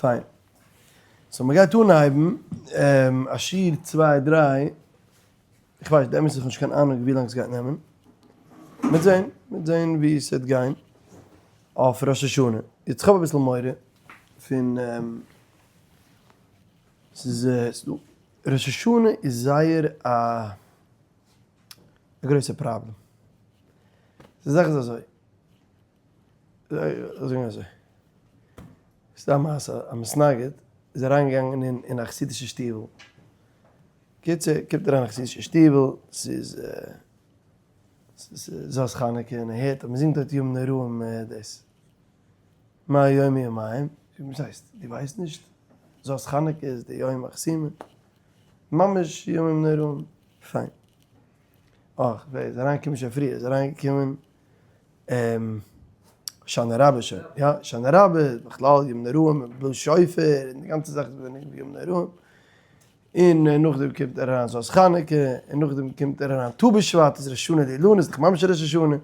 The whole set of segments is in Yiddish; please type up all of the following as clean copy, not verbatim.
פיין. so מ'גייט אנהייבן א שיעור צוויי דריי, איך ווייס די אמת איז איך האב נישט קיין אהנונג ווי לאנג ס'גייט נעמען, מ'וועט זעהן, מ'וועט זעהן ווי ס'וועט גיין אויף ראש השנה. יעצט כ'האב אביסל מורא פון ס'איז דא, ראש השנה איז זייער א גרויסע פראבלעם. די זאך איז אזוי, זאגן אזוי, ס'איז דא א מעשה, א מתנגד איז אריינגעגאנגען אין אין א חסידישע שטיבל, קיצור קומט אריין אין א חסידישע שטיבל, ס'איז ס'איז זאת חנוכה און ער הערט אז מ'זינגט דארט ימים נוראים דאס, מה יום מיומים, וואס הייסט דו ווייסט נישט? זאת חנוכה איז די יום החתימה, ממש ימים נוראים, פיין. אה, כ'ווייס, איז אריינגעקומען שוין פריער, איז אריינגעקומען הושענא רבה שוין, יא, הושענא רבה איז בכלל ימים נוראים, מען בלאזט שופר, און די גאנצע זאך איז ימים נוראים, און נאכדעם קומט אריין זאת חנוכה, און נאכדעם קומט אריין ט"ו בשבט, איז ראש השנה לאילנות, איז דאך ממש ראש השנה,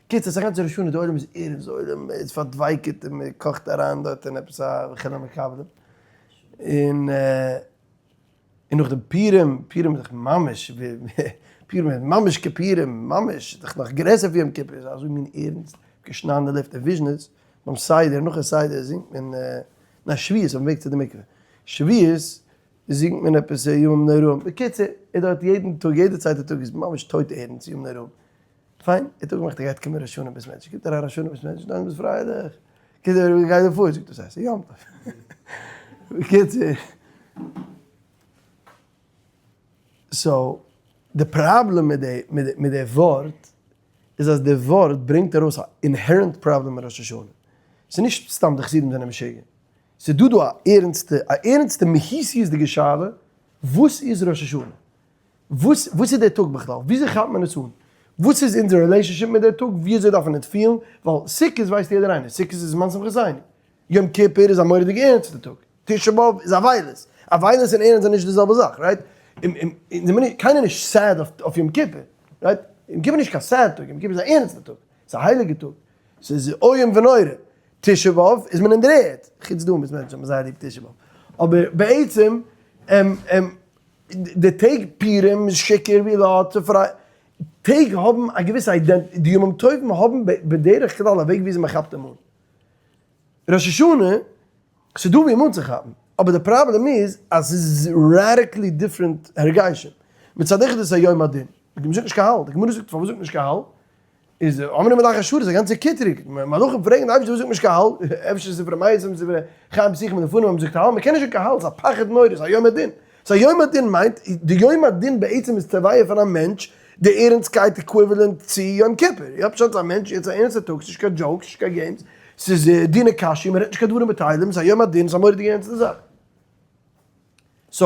קיצור ס'איז א גאנצע ראש השנה, די עולם איז ערנסט, די עולם איז פארדביקות'ט און מען קאכט אריין דארט אין עפעס א וכן המקבלים, און. און נאך דעם פורים, פורים איז דאך ממש, פורים איז ממש כפורים, ממש, איז דאך נאך גרעסער ווי יום כיפור, איז אזוי מין ערנסט, געשנאן די לופט אין וויזשניץ, ביים סדר, נאכן סדר זינגט מען, ניין שבועות אויפן וועג צו די מקווה, שבועות זינגט מען עפעס ימים נוראים, בקיצור, איז דארט יעדן טאג, יעדע צווייטע טאג איז ממש טויט ערנסט ימים נוראים, פיין, ער האט אפגעמאכט ער גייט קומען ראש השנה בית מדרש, קומט אריין ראש השנה בית מדרש, דאן ביסט פרייליך, קיצור ווי גייט דער פאר, זאגט ער ס'הייסט יום טוב, בקיצור, so די פראבלעם מיט די מיט די ווארט איז אז די ווארט ברענגט ארויס א inherent פראבלעם אין ראש השנה, ס'איז נישט סתם די חסידים זענען משוגע, ס'איז דא דא א ערנסטע א ערנסטע מהותיות'דיגע שאלה, וואס איז ראש השנה? וואס וואס איז דער טאג בכלל? וויאזוי כאפט מען עס אן? וואס איז אונזער relationship מיט דער טאג? וויאזוי דארף מען עס פילן? ווייל סוכות ווייסט יעדער איינער, סוכות איז זמן שמחתינו. יום כיפור איז א מורא'דיגע ערנסטע טאג. תשעה באב איז אבילות. אבילות און ערנסט זענען נישט די זעלבע זאך, right? קיינער איז נישט sad אויף יום כיפור, right? יום כיפור איז נישט קיין sad טאג, יום כיפור איז א ערנסטע טאג. ס'איז א הייליגע טאג. ס'איז איום ונורא. תשעה באב איז מען אין דער ערד. חוץ דא מוז מענטשן האבן זייער ליב תשעה באב. אבער בעצם די טעג פורים איז שיכור ווי לאט פריי, טעג האבן א געוויסע identity, די ימים טובים האבן בדרך כלל א וועג וויאזוי מען כאפט אים אן. ראש השנה, ס'איז דא ווי אים אנצוכאפן, אבער די פראבלעם איז אז ס'איז radically different הרגשים. מצד אחד איז עס א יום הדין, מען זאגט נישט קיין הלל, די גמרא זאגט פארוואס זאגט מען נישט קיין הלל? איז אמרו מלאכי השרת א גאנצע קטרוג, מלאכים פרעגן די אייבערשטער וואס זאגט מען נישט קיין הלל, אפשר ספרי מתים ספרי חיים פתוחים לפנים האבן געזאגט הלל, מען קען נישט זאגן קיין הלל, ס'איז א פחד נורא, ס'איז א יום הדין, ס'איז א יום הדין מיינט, די יום הדין בעצם איז תביעה פון א מענטש, די ערנסטקייט equivalent צו יום כיפור, יא פשט א מענטש יעצט א ערנסטע טאג, ס'איז נישט קיין joke, ס'איז נישט קיין games, ס'איז דינא קשיא, מען רעדט נישט קיין דברים בטלים, ס'איז א יום הדין, ס'איז א מורא'דיגע ערנסטע זאך. so,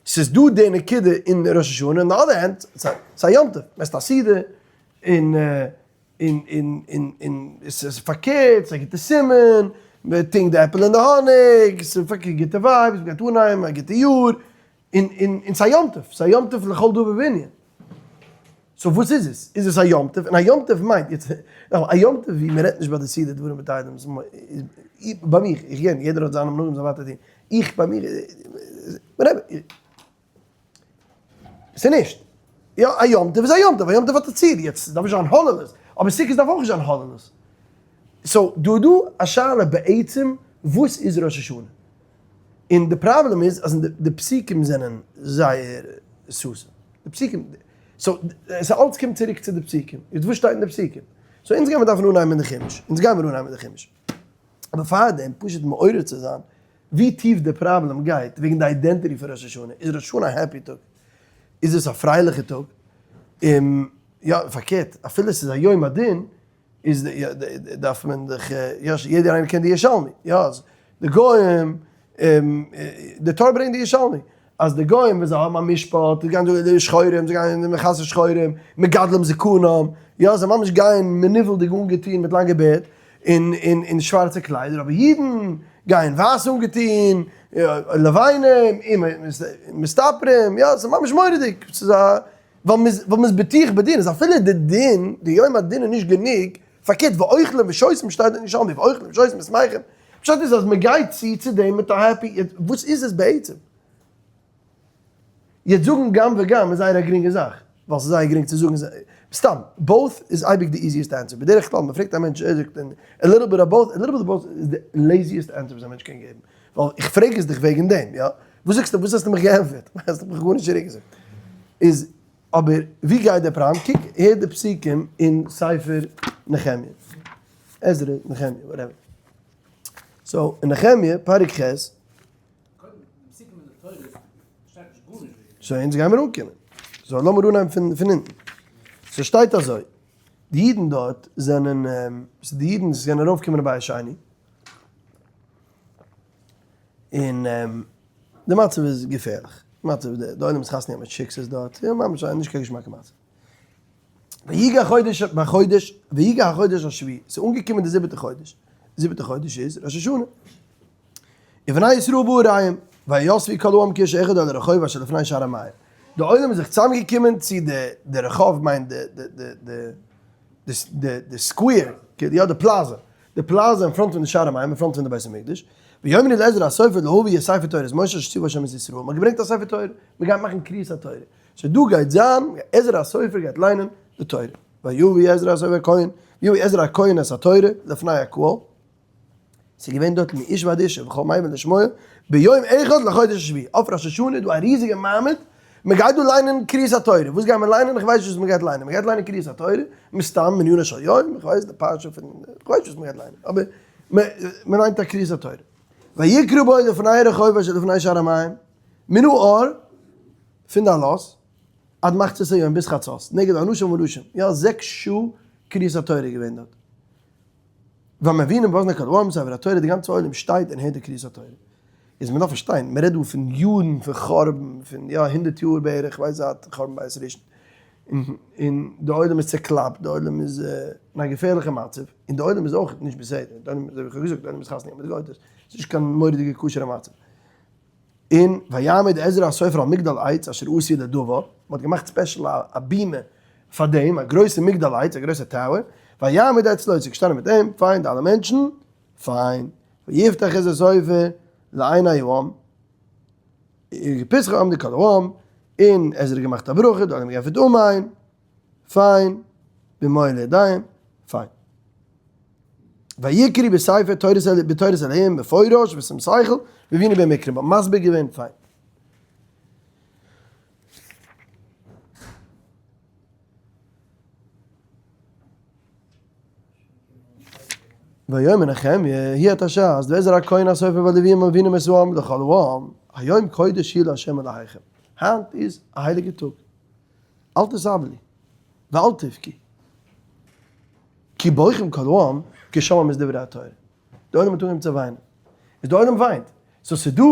ס'איז דא די נקודה אין ראש השנה, on the other hand, ס'איז א יום טוב, מ'עסט א סעודה, און און און און און ס'איז פארקערט, ס'איז א גוטע סימן, מ'טינקט די עפל אין די האניג, ס'איז פארקערט גוטע vibes, מ'גייט אנהייבן א גוטע יאר, און און און ס'איז א יום טוב, ס'איז א יום טוב לכל דבר וענין. so וואס איז עס? איז עס א יום טוב? און א יום טוב מיינט, יעצט, א יום טוב ווי מ'רעדט נישט ביי די סעודה דברים בטלים, ביי מיך, איך גערן, יעדער האט זיינע מנהגים זיין ווייטער טון, איך ביי מיר, ס'איז נישט. יא, א יום טוב איז א יום טוב, א יום טוב האט א ציל, יעצט ס'דארף נישט זיין הוללות, אבער סוכות דארף אויך נישט זיין הוללות. so דא איז דא א שאלה בעצם וואס איז ראש השנה? און די פראבלעם איז אז די פסוקים זענען זייער סתום. די פסוקים, so ס'אלץ קומט צוריק צו די פסוקים. יעצט וואס שטייט אין די פסוקים? so אונז גיימער דארפן אנהייבן מיט די חומש. אונז גיימער אנהייבן מיט די חומש. אבער פארדעם פשוט מעורר צו זיין ווי טיף די פראבלעם גייט וועגן די identity פון ראש השנה, איז ראש השנה א happy טאג? איז עס א פרייליכע טאג? און יא פארקערט אפילו עס איז א יום הדין איז דארף מען דאך יא יעדער איינער קען די ירושלמי יא די גוים די תורה ברענגט די ירושלמי אז די גוים ווען זיי האבן א משפט, זיי גייען די שחורים, זיי גייען מכסה שחורים, מגדלים זקנם, יא זיי ממש גייען מנוול'דיג אנגעטון מיט לאנגע בערד, און און און שווארצע קליידער, אבער אידן גייען ווייס אנגעטון, לבנים, און מסתפרים, יא ס'איז ממש מורא'דיג, ס'איז א, ווייל מ'איז ווייל מ'איז בטוח בדין, איז אפילו די דין, די יום הדין איז נישט גענוג, פארקערט ואוכלים ושותים שטייט אין ירושלמי, ואוכלים ושותים ושמחים. פשט איז אז מען גייט צו צו דעם מיט א happy, וואס איז עס בעצם? יעצט זאגן גם וגם איז זייער א גרינגע זאך, ווייל ס'איז זייער גרינג צו זאגן, סתם, both איז אייביג די easiest answer, בדרך כלל מען פרעגט א מענטש ער זאגט a little bit of both, a little bit of both איז די laziest answer וואס א מענטש קען געבן, ווייל איך פרעג עס דיך וועגן דעם, יא? וואס זאגסטו, וואס האסטו מיך געענטפערט? האסט מיך גארנישט צוריק געזאגט. איז אבער ווי גייט דער פראם? קוק הער די פסוקים אין ספר נחמיה, עזרא, נחמיה, whatever. so אין נחמיה פרק ח'. so אונז גיימיר אנקומען. so לאמיר אנהייבן פון פון אונטן. ס'שטייט אזוי, די אידן דארט זענען, די אידן זענען ארויפגעקומען אין בית שני, און די מצב איז געפערליך, מצב די עולם איז חתונה מיט שיקסעס דארט, יא ממש נישט קיין געשמאקע מצב. ויגע החודש בחודש, ויגע החודש השביעי, ס'איז אנגעקומען די זיבעטע חודש, די זיבעטע חודש איז ראש השנה. ובני ישראל בעריהם, ויאספו כל העם כאיש אחד אל הרחוב אשר לפני שער המים. די עולם איז זיך צוזאמגעקומען צו די די רחוב מיינט די די די די די די square, יא די פלאזא, די פלאזא אין front פון די שער המים, אין front פון די בית המקדש, ויאמרו לעזרא הסופר להביא את ספר תורת משה אשר ציוה ה' את ישראל, מען האט געברענגט א ספר תורה, מען גייט מאכן קריאת התורה, so דא גייט זיין, עזרא הסופר גייט ליינען די תורה, ויביא עזרא הסופר הכהן, ויביא עזרא הכהן את התורה לפני הקהל, ס'איז געווען דארט מאיש ועד אישה וכל מבין לשמוע, ביום אחד לחודש השביעי, אויף ראש השנה איז דא א ריזיגע מעמד, מען גייט דא ליינען קריאת התורה, וואס גייט מען ליינען? איך ווייס נישט וואס מען גייט ליינען, מען גייט ליינען קריאת התורה, מסתם מניינא של יום, איך ווייס די פרשה פון, איך ווייס נישט וואס מען גייט ליינען, אבער מען ליינט א קריאת התורה. ויקראו בו לפני הרחוב אשר לפני שער המים, מן האור, פון די עלות, עד מחצית היום ביז חצות, נגד האנשים והנשים, יא זעקס שעה קריאת התורה איז געווען דארט. והמבינים באזני כל העם ספר התורה, די גאנצע עולם שטייט און הערט די קריאת התורה. איז מען דארף פארשטיין, מען רעדט דא פון יארן פון חורבן, פון יא הונדערט יאר בערך, כ'ווייס זייט חורבן בית ראשון, און די עולם איז צעקלאפט, די עולם איז אין א געפערליכע מצב, און די עולם איז אויך נישט בסדר, די עולם, אזוי ווי כ'האב געזאגט, די עולם איז חתונה מיט גוי'טעס, ס'איז נישט קיין מורא'דיגע כשר'ע מצב. און ויעמוד עזרא הסופר על מגדל עץ אשר עשו לדבר, מען האט געמאכט special א בימה פאר דעם, א גרויסע מגדל עץ, א גרויסע tower, ויעמוד אצלו, איז געשטאנען מיט אים, פיין, די אלע מענטשן, פיין, ויפתח עזרא הסופר לעיני העם, ובפתחו עמדו כל העם, און עזרא האט געמאכט א ברכה, די עולם געענטפערט אמן, פיין, במועל ידיים, פיין. ויקראו בספר תורת בתורת אלהים מפורש בשום שכל והבינו במקרא, מ'האט מסביר געווען פיין. ויאמר נחמיה, היא התשע, אז לעזר הכהן הסופר והלוויים המבינים את העם לכל העם, היום קודש היא לה' אלהיכם. היינט איז א הייליגע טאג. אל תתאבלו ואל תבכו. כי בוכים כל העם כי שמעם את דברי התורה. די עולם האט אנגעהויבן צו וויינען. איז די עולם וויינט. so ס'איז דא,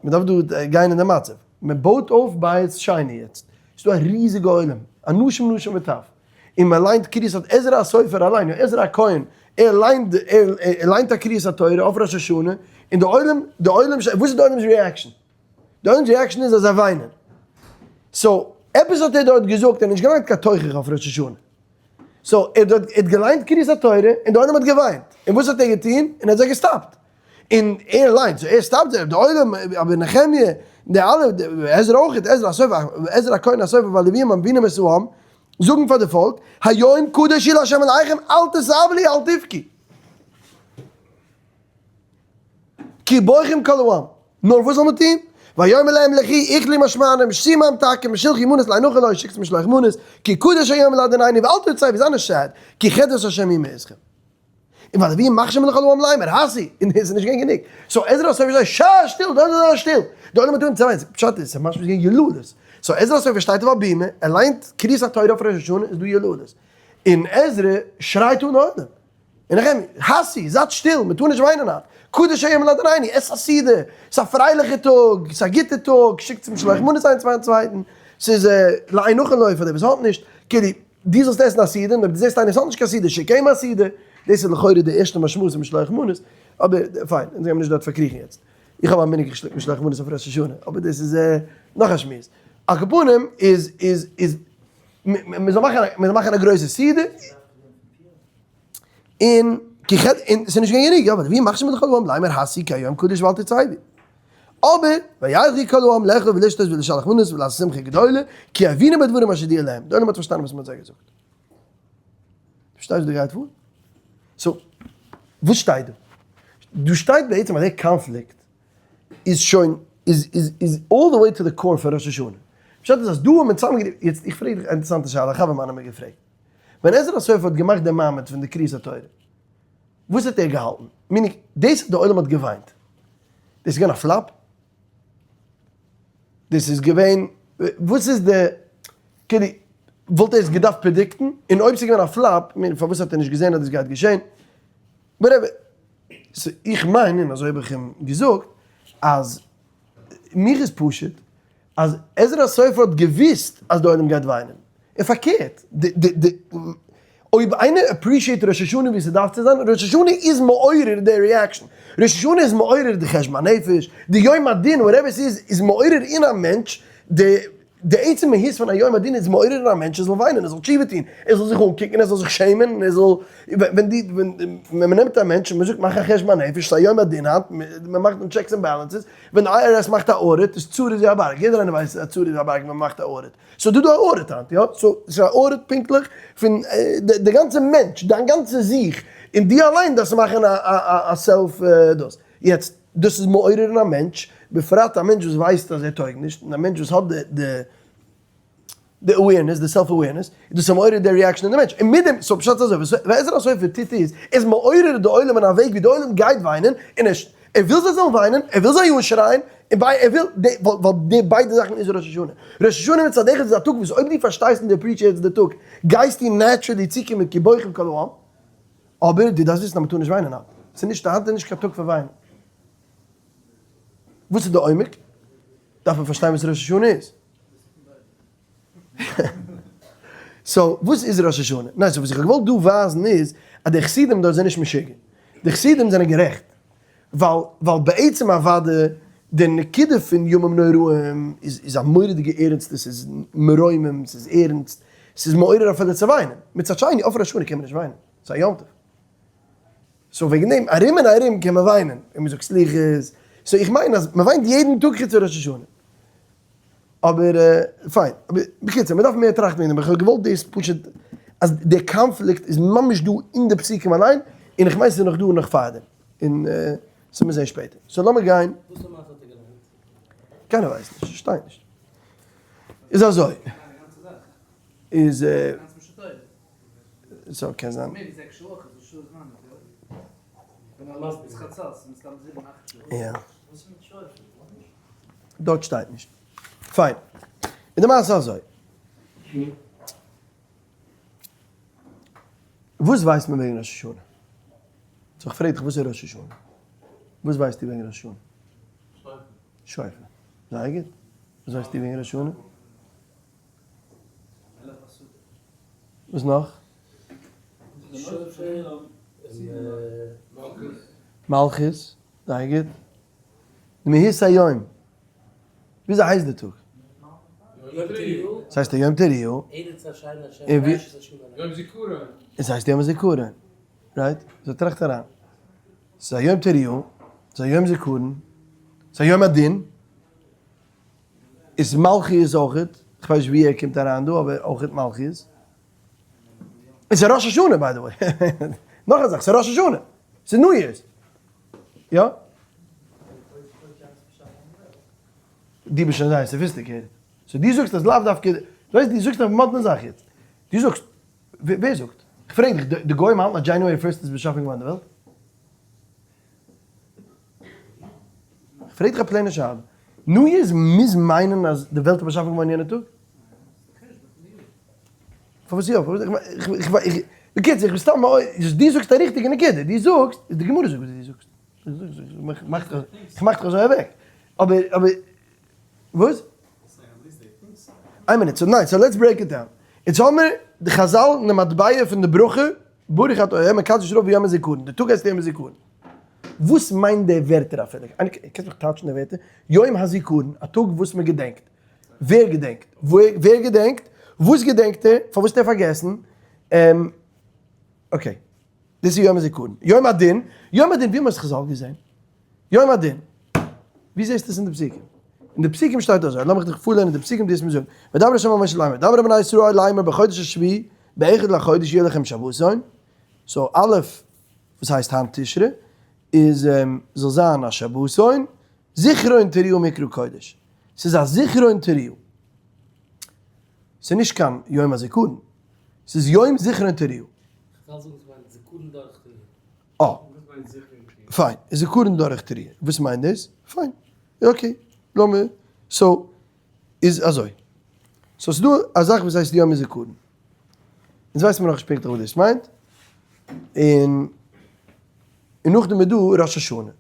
מען דארף דא גיין אין די מצב. מען בויט אויף בית שני יעצט. ס'איז דא א ריזיגע עולם, אנשים נשים וטף. און מען ליינט קריאת התורה, עזרא הסופר אליין, יא עזרא הכהן, ער ליינט, ער ליינט א קריאת התורה אויף ראש השנה, און די עולם, די עולם, וואס איז די עולם'ס reaction? די עולם'ס reaction איז אז זיי וויינען. so, עפעס האט ער דארט געזאגט, ער האט נישט געליינט קיין תוכחה אויף ראש השנה. so, ער האט געליינט קריאת התורה, און די עולם האט געוויינט. און וואס האט ער געטון? און ער האט זיי געסטאפט. און ער ליינט, so ער סטאפט זיי, די עולם, אבער נחמיה, די אלע, עזרא אויך, עזרא הסופר, עזרא הכהן הסופר והלוויים המבינים את העם, זאגן פאר די פאלק, היום קדוש הוא לה' אלהיכם, אל תתאבלו אל תבכו. כי בוכים כל העם. נאר וואס זאל מען טון? ויאמר להם לכו אכלו משמנים שתו ממתקים שלחו מנות לאין אכל לו שיקטס משלוח מנות כי קדוש היום לאדונינו ואל תצאו זיי נישט sad כי חרפת השם היא מעזכם. און והלוויים מכשירים לכל העם לאמר הסו און עס איז נישט געווען גענוג so עזרא הסופר זאגט שא שטיל דא דא שטיל די עולם האט אנגעהויבן צו וויינען פשט איז ס'איז משמע געווען יללות so עזרא הסופר שטייט אויף א בימה ער ליינט קריאת התורה אויף ראש השנה איז דא יללות און עזרא שרייט אן עולם און איך אים, הסו, זייט שטיל, מען טאר נישט וויינען היינט, קדוש היום לאדונינו, עס א סעודה, ס'איז א פרייליכע טאג, ס'איז א גוטע טאג, שיקט צום שלח מנות איינס פארן צווייטן, ס'איז לאין נכון לו פאר דער וואס האט נישט, כאילו, דו זאלסט עסן א סעודה, און אויב דו זעסט איינער וואס האט נישט קיין סעודה, שיק אים א סעודה, דאס איז לכאורה די ערשטע משמעות פון משלוח מנות, אבער פיין, אונז גיימיר נישט דארט פארקריכן יעצט. איך האב א מנהג איך שלעפ משלוח מנות אויף ראש השנה, אבער דאס איז נאך א שמועס. על כל פנים איז איז איז מען זאל מאכן מען זאל מאכן א גרויסע סעודה, און. כי חטא, און ס'איז נישט געווען גענוג, יא, ווי מאכסטו מיט כל העם לאמר הסי כי היום קדוש ואל תצאו. אבער, וילכו כל העם לאכול ולשתות ולשלח מנות ולעשות שמחה גדולה, כי הבינו בדברים אשר הודיע להם. די עולם האט פארשטאנען וואס מ'האט זיי געזאגט. דו פארשטייסט וואס דא גייט פאר? so, וואס שטייט דא? דא שטייט בעצם אז דער קאנפליקט איז שוין, איז איז איז all the way to the core פון ראש השנה. פשט איז אז דא האט מען צוזאמגערופן, יעצט איך פרעג דיך א אינטערעסאנטע שאלה, א חבר מיינער האט מיר געפרעגט. ווען עזרא הסופר האט געמאכט דעם מעמד פון די קריאת התורה, וואס האט ער געהאלטן? meaning, דאס אז די עולם האט געוויינט, דאס איז געווען א flop? דאס איז געווען, וואס איז די, כאילו, וואלט ער עס געדארפט predict ן? און אויב ס'איז געווען א flop, meaning פארוואס האט ער נישט געזען אז דאס גייט געשען? whatever. so איך מיין, און אזוי האב איך אים געזאגט, אז מיך איז פשוט אז עזרא הסופר האט געוויסט אז די עולם גייט וויינען, און פארקערט, די די די אויב איינער appreciate ראש השנה ווי ס'דארף צו זיין, ראש השנה איז מעורר די reaction, ראש השנה איז מעורר די חשבון הנפש, די יום הדין, whatever ס'איז, איז מעורר אין א מענטש די די עצם מהות פון א יום הדין איז מעורר אין א מענטש ער זאל וויינען, ער זאל תשובה טון, ער זאל זיך אנקוקן, ער זאל זיך שעמען, און ער זאל, ווען די, ווען מען נעמט א מענטש און מען זאגט מאך א חשבון הנפש, ס'איז א יום הדין היינט, מען מאכט דעם checks and balances, ווען די IRS מאכט א audit איז צרות ווי א בארג, יעדער איינער ווייסט אז צרות ווי א בארג ווען מען מאכט א audit, ס'איז דא דא א audit היינט, יא? so ס'איז א audit פונקטליך פון די גאנצע מענטש, דיין גאנצע זיך, און דו אליין דארפסט מאכן א self דאס, יעצט דאס איז מעורר אין א מענטש, בפרט א מענטש וואס ווייסט אז ער טויג נישט, און א מענטש וואס האט די די awareness, די self awareness, איז דאס מעורר די reaction אין די מענטש, און מיט דעם, so פשט איז אזוי, וואס עזרא הסופר טוט איז, ער איז מעורר די עולם אין א וועג ווי די עולם גייט וויינען, און ער ער וויל זיי זאלן וויינען, ער וויל זיי אנשרייען, און ביי ער וויל, די, ווייל די ביידע זאכן איז ראש השנה. ראש השנה מצד אחד איז א טאג וואס אויב דו פארשטייסט און דו appreciate סט די טאג, גייסטו naturally צוקומען כי בוכים כל העם, אבער דו דארפסט וויסן אז מ'טאר נישט וויינען היינט. ס'איז נישט, היינט איז נישט קיין טאג פון וויינען. וואס איז די עומק? דארף מען פארשטיין וואס ראש השנה איז. so וואס איז ראש השנה? ניין, so וואס איך האב געוואלט דא ווייזן איז אז די חסידים דארט זענען נישט משוגע. די חסידים זענען גערעכט. ווייל ווייל בעצם אוואדע די נקודה פון ימים נוראים איז איז א מורא'דיגע ערענסטע, ס'איז מרומם, ס'איז ערענסט, ס'איז מעורר אפילו צו וויינען. מצד שני אויף ראש השנה קען מען נישט וויינען. ס'איז א יום טוב. so וועגן דעם ארום און ארום קען מען וויינען, און מ'זאגט סליחות, so איך מיין אז מ'וויינט יעדן טאג חוץ ראש השנה. אבער פיין, אבער בקיצור מ'דארף מער טראכטן וועגן דעם, איך האב געוואלט דאס פשוט אז דער קאנפליקט איז ממש דא אין די פסוקים אליין, און איך מיין ס'איז נאך דא נאך פארדעם, און ס'מיר זעהן שפעטער. so לאמיר גיין. וואס למעשה האט ער געליינט? קיינער ווייסט נישט, שטייט נישט. איז אזוי. איז. so קען זיין. יא. דארט שטייט נישט. פיין. איז די מעשה אזוי. וואס ווייסט מען וועגן ראש השנה? so איך פרעג דיך וואס איז ראש השנה? וואס ווייסטו וועגן ראש השנה? שופר. זייער גוט. וואס ווייסטו וועגן ראש השנה? וואס נאך? מלכות, זייער גוט. מהות היום. וויאזוי הייסט די טאג? ס'הייסט א יום תרועה. עס הייסט יום הזיכרון. right? so טראכט אריין. ס'איז א יום תרועה, ס'איז א יום זיכרון, ס'איז א יום הדין. איז מלכיות אויכעט, כ'ווייס נישט ווי ער קומט אריין דא, אבער אויכעט מלכיות. און ס'איז ראש השנה by the way. נאך א זאך, ס'איז ראש השנה. ס'איז New Year's. יא? דו ביסט שוין זייער sophisticated. so דו זאגסט אז לאו דווקא, ווייסט דו זאגסט א מאדנע זאך יעצט. דו זאגסט, ווער זאגט? כ'פרעג דיך, די גוים האלטן אז January first איז באשאפן געווארן די וועלט? כ'פרעג דיך א plain ע שאלה. New Year's מוז מיינען אז די וועלט איז באשאפן געווארן יענע טאג? פארוואס יא? בקיצור, איך בין סתם דו זאגסט א ריכטיגע נקודה, דו זאגסט, די גמרא זאגט וואס דו זאגסט. כ'מאך דיך אזוי אוועק. אבער, אבער, וואס? איין מינוט, so ניין, so let's break it down. אונז האמיר די חזל אין די מטבע פון די ברכה, ברוך אתה ה' מקדש ישראל ביום הזיכרון, די טאג הייסט יום הזיכרון. וואס מיינט די ווערטער אפילו? איינער קען מיך טייטשן די ווערטער? יום הזיכרון, א טאג וואס מען געדענקט. ווער געדענקט? ווער געדענקט? וואס געדענקט ער? פארוואס האט ער פארגעסן? okay. דאס איז יום הזיכרון. יום הדין, יום הדין, ווי האבן עס חזל געזען? יום הדין. ווי זעסטו עס אין די פסוקים? אין די פסוקים שטייט אזוי, לאמיך דיך פארלערנען די פסוקים דו וועסט מיר זאגן. וידבר ה' אל משה לאמר, דבר אל בני ישראל לאמר בחודש השביעי, באחד לחודש יהיה לכם שבתון. so א', וואס הייסט היינט תשרי, איז זאל זיין א שבתון, זכרון תרועה מקרא קודש. ס'איז א זכרון תרועה. ס'איז נישט קיין יום הזיכרון. ס'איז יום זכרון תרועה. חזל זאגן ס'מיינט זיכרון דורך תרועה. אה. וואס מיינט זכרון תרועה? פיין. זיכרון דורך תרועה. וואס מיינט דאס? פיין. okay. לאמיר. so, איז אזוי. so ס'איז דא א זאך וואס הייסט יום הזיכרון. אונז ווייסן מיר נאכנישט פונקטליך וואס דאס מיינט. און און נאכדעם איז דא ראש השנה.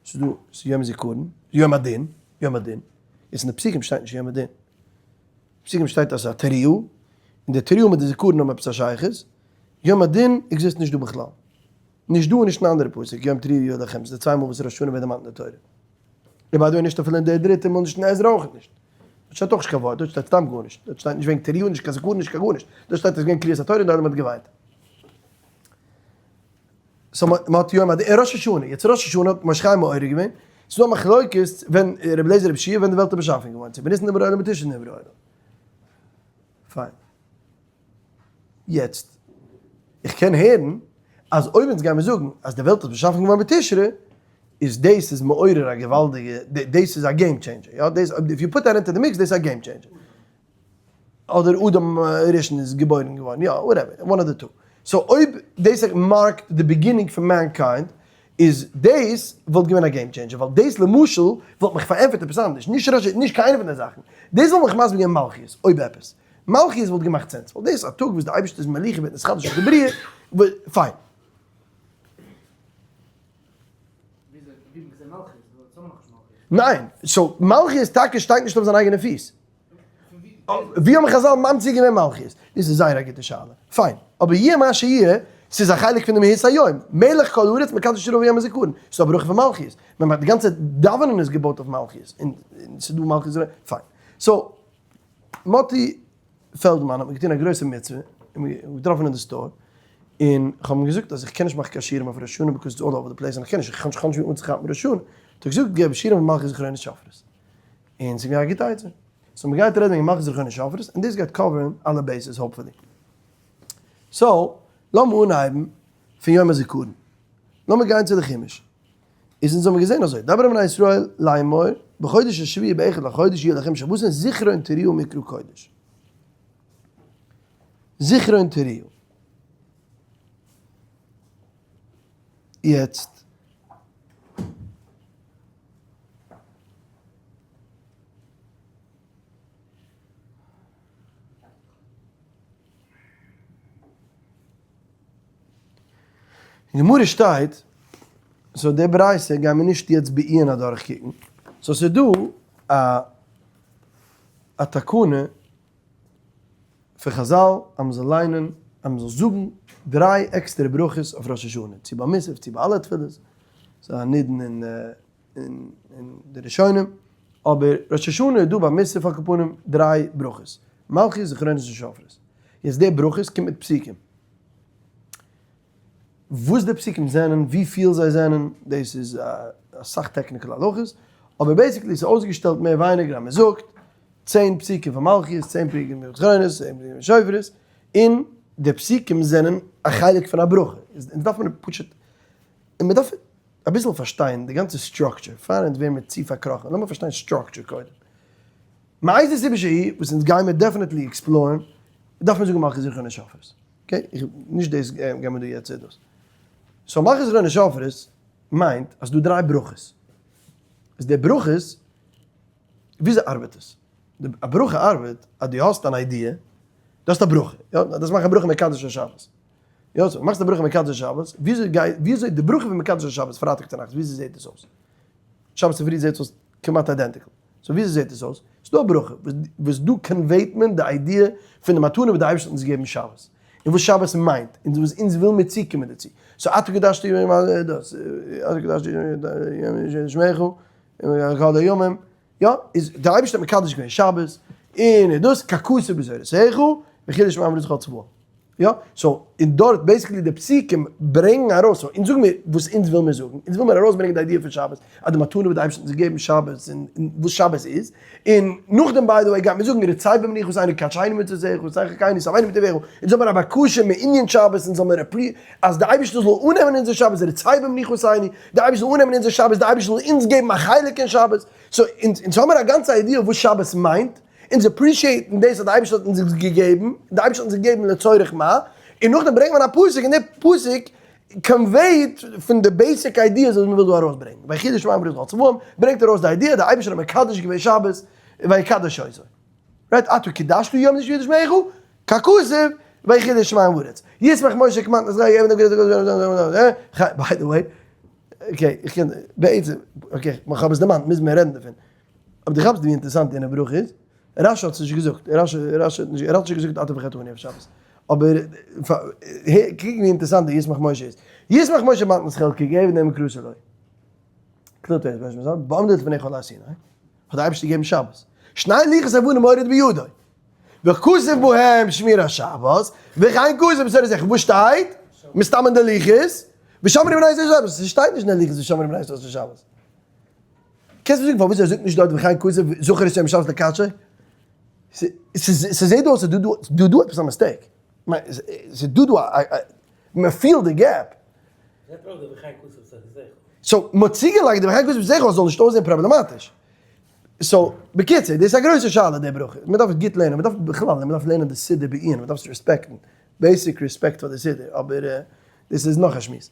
ס'איז דא ס'איז יום הזיכרון, יום הדין, יום הדין. יעצט אין די פסוקים שטייט נישט יום הדין. פסוקים שטייט אז ס'איז א תרועה, און די תרועה מיט די זיכרון האבן עפעס א שייכות. יום הדין exist נישט דא בכלל. נישט דא און נישט אין אנדערע פסוק, יום תרועה יהיה לכם, ס'איז די צוויי מאל וואס ראש השנה ווערט דערמאנט אין די תורה. און by the way נישט אפילו אין די דריטע מאל נישט אין עזרא אויך נישט. דארט שטייט אויך נישט קיין ווארט, דארט שטייט סתם גארנישט. דארט שטייט נישט וועגן תרועה, נישט קיין זיכרון, נישט קיין גארנישט. דארט שטייט אז ס'איז געווען קריאת התורה און די עולם האט געוויינט. so מ'האט יום הדין, און ראש השנה, יעצט ראש השנה האט משה חיים מעורר געווען, ס'איז דא א מחלוקת ווען רבי אליעזר רבי יהושע ווען די וועלט איז באשאפן געווארן, צו בניסן נברא העולם בתשרי נברא העולם. פיין. יעצט, איך קען הערן אז אויב אונז גיימיר זאגן אז די וועלט איז באשאפן געווארן בתשרי, איז דאס איז מעורר א געוואלדיגע, דאס איז א game changer, יא, דאס, if you put that into the mix, דאס איז א game changer. אדער אדם הראשון איז געבוירן געווארן, יא, whatever, one of the two. so אויב דאס mark ט די beginning פון mankind, איז דאס וואלט געווען א game changer, ווייל דאס למשל וואלט מיך פארענטפערט עפעס אנדערש, נישט רש י, נישט קיין איינע פון די זאכן. דאס וואלט מיך מסביר געווען מלכיות, אויב עפעס. מלכיות וואלט געמאכט sense, ווייל דאס איז א טאג וואס די אייבערשטער איז מליך און ווערט נתחדש אויף די בריאה, פיין. ניין, so מלכיות טאקע שטייט נישט אויף זיין אייגענע פיס. ווי האבן חזל ממציא געווען מלכיות? דאס איז זייער א גוטע שאלה. פיין. אבער יהיה מה שיהיה, ס'איז א חלק פון די מהות היום. מלך כל הארץ מקדש ישראל ביום הזיכרון. ס'איז א ברכה פון מלכיות. מען מאכט די גאנצע דאווענען איז געבויט אויף מלכיות. און ס'איז דא מלכיות. פיין. so, מאטי פעלדמאן האט מיר געטון א גרויסע מצוה, און מיר געטראפן אין די store, און כ'האב אים געזאגט אז איך קען נישט מאכן קיין שיעורים אויף ראש השנה because it's all over the place, און איך קען נישט, איך האב נישט ווי אנצוכאפן ראש השנה. האט ער געזאגט, געב שיעורים אויף מלכיות זכרונות שופרות. און ס'איז געווען א גוטע עצה. so מ'גייט רעדן וועגן מלכיות זכרונות שופרות, און דאס גייט cover ן אלע bases hopefully. so, לאמיר אנהייבן פון יום הזיכרון. לאמיר גיין צו די חומש. איז אונז האבן געזען אזוי, דבר אל בני ישראל לאמור, בחודש השביעי באחד לחודש יהיה לכם שבתון זכרון תרועה מקרא קודש. זכרון תרועה. יעצט. אין גמרא שטייט, so די ברייתא גייען מיר נישט יעצט בעיון אדורך קוקן, so ס'איז דא א א תקנה פון חזל אז מ'זאל ליינען, אז מ'זאל זאגן דריי עקסטערע ברכות אויף ראש השנה, צו ביי מוסף צו ביי אלע תפילות, ס'איז א נידון אין אין די ראשונים, אבער ראש השנה איז דא ביי מוסף על כל פנים דריי ברכות, מלכיות זכרונות און שופרות, יעצט די ברכות קומט מיט פסוקים, וואס די פסוקים זענען, ווי פיל זיי זענען, דאס איז אסאך technical הלכות, אבער basically איז אויסגעשטעלט מער ווייניגער אז מען זאגט צען פסוקים פון מלכיות, צען פסוקים פון זכרונות, צען פסוקים פון שופרות, און די פסוקים זענען א חלק פון א ברכה, איז דארף מען פשוט, און מען דארף אביסל פארשטיין די גאנצע structure, פאר אונז ווערן מיר צו פארקראכן, לאמיר פארשטיין structure קודם. מאיזה סיבה שהיא, וואס אונז גיימיר definitely explore ן, דארף מען זאגן מלכיות זכרונות שופרות. okay? איך, נישט דאס גיימיר דא יעצט דאס. so מלכיות זכרונות שופרות מיינט אז ס'דא דריי ברכות. איז די ברכות, וויאזוי ארבעט עס? די א ברכה ארבעט אז דו האסט אן idea, דו האסט א ברכה, יא? דו דארפסט מאכן א ברכה מקדש השבת. יא, so מאכסט א ברכה מקדש השבת, וויאזוי גייט, וויאזוי די ברכה פון מקדש השבת פרייטאג צונאכטס, וויאזוי זעט עס אויס? שבת צופרי זעט עס אויס כמעט identical. so וויאזוי זעט עס אויס? ס'דא א ברכה וואס דא convey ט מען די idea פון די מתנה וואס די אייבערשטער האט אונז געגעבן שבת, און וואס שבת מיינט, און וואס אונז ווילן מיר צוקומען דערצו. so אתה קדשת יום דאס, אתה קדשת יום שמך, כל הימים, יא, איז דער אייבערשטער האט מקדש געווען שבת, און דאס ככתוב בתורתך, וכי לשמם רצונך צבא. יא, so און דארט basically די פסוקים ברענגן ארויס, so אונז זאגן מיר וואס אונז וויל מיר זאגן, אונז וויל מיר ארויסברענגען די idea פון שבת, אז די מתנה וואס די אייבערשטער האט אונז געגעבן שבת, און וואס שבת איז, און נאכדעם by the way גייט מען זאגן רצה במנוחתנו קדשנו במצותיך ותן חקנו שמחנו בטובך, אונז האבן א בקשה מענין שבת, אונז זאל מיר אז די אייבערשטער זאל אננעמען אונזער שבת, רצה במנוחתנו, די אייבערשטער זאל אננעמען אונזער שבת, די אייבערשטער זאל אונז געבן א חלק אין שבת, so אונז האבן מיר א גאנצע idea וואס שבת מיינט, אונז appreciate ן דאס אז די אייבערשטער האט אונז עס געגעבן, די אייבערשטער האט אונז געגעבן לצורך מה, און נאכדעם ברענגט מען א פסוק און דער פסוק convey ט פון די basic ideas וואס מען וויל דא ארויסברענגען, ויחי שמים וארץ וכל צבאם ברענגט ארויס די idea, די אייבערשטער האט מקדש געווען שבת, ויקדש אותו. right? אתה קדשת יום זה שיודע שמך, ככתוב, ויחי שמים וארץ. ישמח משה כמתנת רעי עבד by the way, okay, איך קען, בעצם, okay, איך האב עס דערמאנט, מוז מען רעדן דערפון. אבער דו כאפסט ווי אינטערעסאנט יענע ברכה איז? רשי האט עס נישט געזאגט, רשי רשי האט נישט, ער האט נישט געזאגט אתה בחרתנו אויף שבת. אבער קוק ווי אינטערעסאנט די ישמח משה איז. ישמח משה מתנת חלקי געבן דעם קרוסה לוי. קלוט ער איז בעומדו לפני כל הר סיני, האט דער אייבערשטער געגעבן שבת. שני לוחות אבנים הוריד בידו. וכתוב בהם שמירת שבת, וכן כתוב בתורת זכר. וואס שטייט? מסתם אין די לוחות, ושמרו בני ישראל שבת. ס'שטייט נישט אין די לוחות ושמרו בני ישראל שבת. קענסט מיר זאגן פארוואס ער זאגט נישט דארט וכן כתוב זכור את יום השבת לקדשו? ס'זעהט דא אויס אז דא דא עפעס א mistake. ס'איז דא דא א מען פילט די gap. זעט אויס די וכן כתוב זכר זכר. so מ'האט צוגעלייגט די וכן כתוב זכר אז ס'זאל נישט אויסזעהן פראבלעמאטיש. so בקיצור, דאס איז א גרויסע שאלה די ברכה. מ'דארף עס גוט לערנען, מ'דארף בכלל, מ'דארף לערנען די סידור בעיון, מ'דארף עס respect ן. basic respect פאר די סידור, אבער דאס איז נאך א שמועס.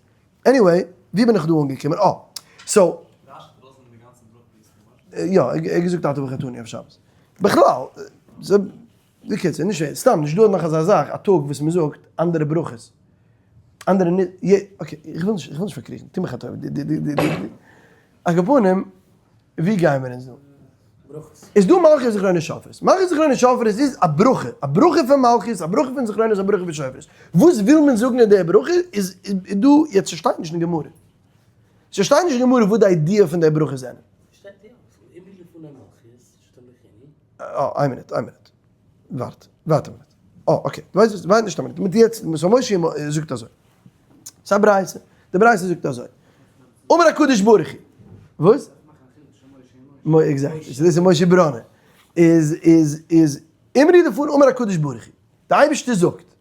anyway, ווי בין איך דא אנגעקומען? אה! so. יא, ער האט געזאגט אתה בחרתנו אויף שבת. בכלל, בקיצור, נישט, סתם, נישט דא נאך אזא זאך, א טאג וואס מען זאגט אנדערע ברכות. אנדערע נישט, okay, איך וויל נישט, איך וויל נישט פארקריכן, טו מיך א טובה, די, די, די, די, על כל פנים, ווי גייען מיר אונז דא? איז דא מלכיות זכרונות שופרות. מלכיות זכרונות שופרות איז א ברכה, א ברכה פון מלכיות, א ברכה פון זכרונות, א ברכה פון שופרות. וואס וויל מען זאגן אין די ברכה איז דא, יעצט ס'שטייט נישט אין גמרא. ס'שטייט נישט אין גמרא וואס די idea פון די ברכה זענען. שטייט יא, ס'איז אמרי לפני מלכיות, שתמליכוני. אה, איין מינוט, איין מינוט. ווארט, ווארט א מינוט. אה, okay, דו ווייסט וואס, ווארט נישט א מינוט. מיט יעצט, סאו משה זאגט אזוי. ס'איז א ברייתא. די ברייתא זאגט אזוי. אמר הקדוש ברוך הוא. וואס? exactly. דאס איז משה בראנער. איז, איז, איז, אמרי דערפון אמר הקדוש ברוך הוא. די אייבערשטער זאגט.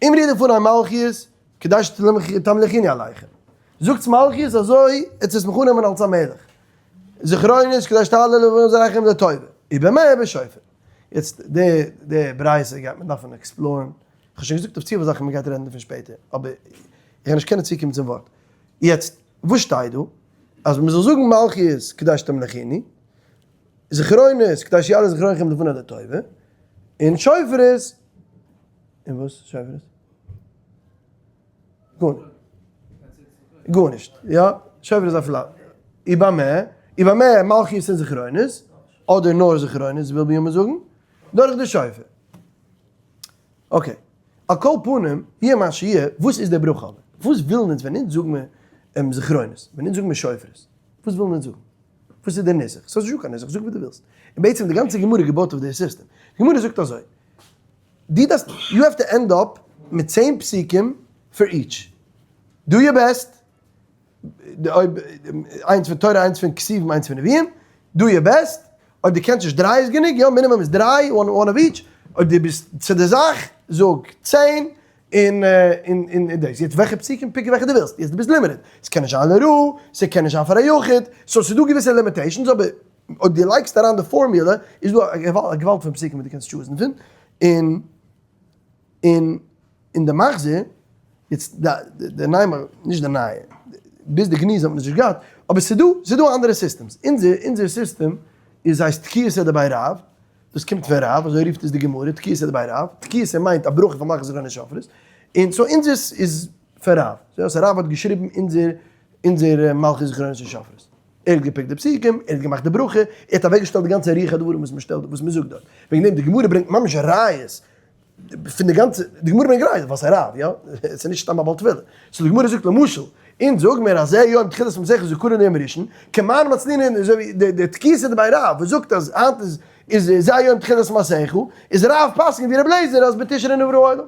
אמרי דערפון א מלכיות, כדי שתמליכוני עליכם. זאגטס מלכיות אזוי, עטס וועסט מיך אננעמען אלס א מלך. זכרונות כדי שתעלה לבנותיכם לטובה. ובמה בשופר. יעצט די די ברייתא גייט מען דארפן explore ן. כ'האב שוין געזאגט אויף צופיל זאכן מ'גייט רעדן דערפון שפעטער, אבער איך גיי נישט קענען צוקומען צום ווארט. יעצט, וואס שטייט דא? אז מ'זאל זאגן מלכיות כדי שתמליכוני, זכרונות כדי שיעלה זכרונכם לפני לטובה, און שופרות, און וואס שופרות? גארנישט. גארנישט, יא, שופר איז א פלא. ובמה, ובמה מלכיות און זכרונות, אדער נאר זכרונות וויל בנימין זאגן, דורך די שופר. okay, על כל פנים, יהיה מה שיהיה, וואס איז די ברכה אבער? וואס ווילן אונז ווען אונז זאגן מיר זכרונות, ווען אונז זאגן מיר שופרות, וואס ווילן אונז זאגן? וואס איז דער נוסח? ס'איז נישטא קיין נוסח, זאג וואס דו ווילסט. און בעצם די גאנצע גמרא איז געבויט אויף די סיסטעם. די גמרא זאגט אזוי, דו דארפסט, you have to end up מיט 10 פסוקים for each. Do your best, אויב איינס פון תורה, איינס פון כתובים, איינס פון נביאים, do your best, אויב דו קענסט נישט דריי איז גענוג, יא מינימום איז דריי, one of each, אויב דו ביסט צו די זאך, זאג 10, און און דאס, יעצט וועלכע פסוקים pick וועלכע דו ווילסט, יעצט דו ביסט limited, ס'קען נישט זיין לרעה, ס'קען נישט זיין פאר א יחיד, so ס'איז דא געוויסע limitations, אבער אויב דו לייגסט אריין די פארמולע, איז דא א געוואלד פון פסוקים וואס דו קענסט choose ן פון, און און אין די מחזור, יעצט די נייע, נישט די נייע, ביז די גניזה האט מען עס נישט געהאט, אבער ס'איז דא, ס'איז דא אנדערע systems, אונזער אונזער סיסטעם איז הייסט תקיעתא דבי רב, דאס קומט פון רב, אזוי רופט עס די גמרא, תקיעתא דבי רב, תקיעתא מיינט א ברכה פון מלכיות זכרונות שופרות, און so אונזערס איז פון רב, so רב האט געשריבן אונזער אונזער מלכיות זכרונות און שופרות. ער האט גע pick ט די פסוקים, ער האט געמאכט די ברכה, ער האט אוועקגעשטעלט די גאנצע רוח הדברים וואס מען שטעלט, וואס מען זאגט דארט. וועגן דעם די גמרא ברענגט ממש ראיות פון די גאנצע, די גמרא ברענגט ראיות ווייל ס'איז א רב, יא? ס'איז נישט סתם א בעל תפילה. so די גמרא זאגט למשל, אונז זאג מיר אז זה יום תחילת מעשיך זכרון ליום ראשון, כמאן מצלינן אזוי ווי די די תקיעתא דבי רב וואס זאגט אז היינט איז איז זה יום תחילת מעשיך, איז רב פסק'נט ווי רבי אליעזר אז בתשרי נברא העולם.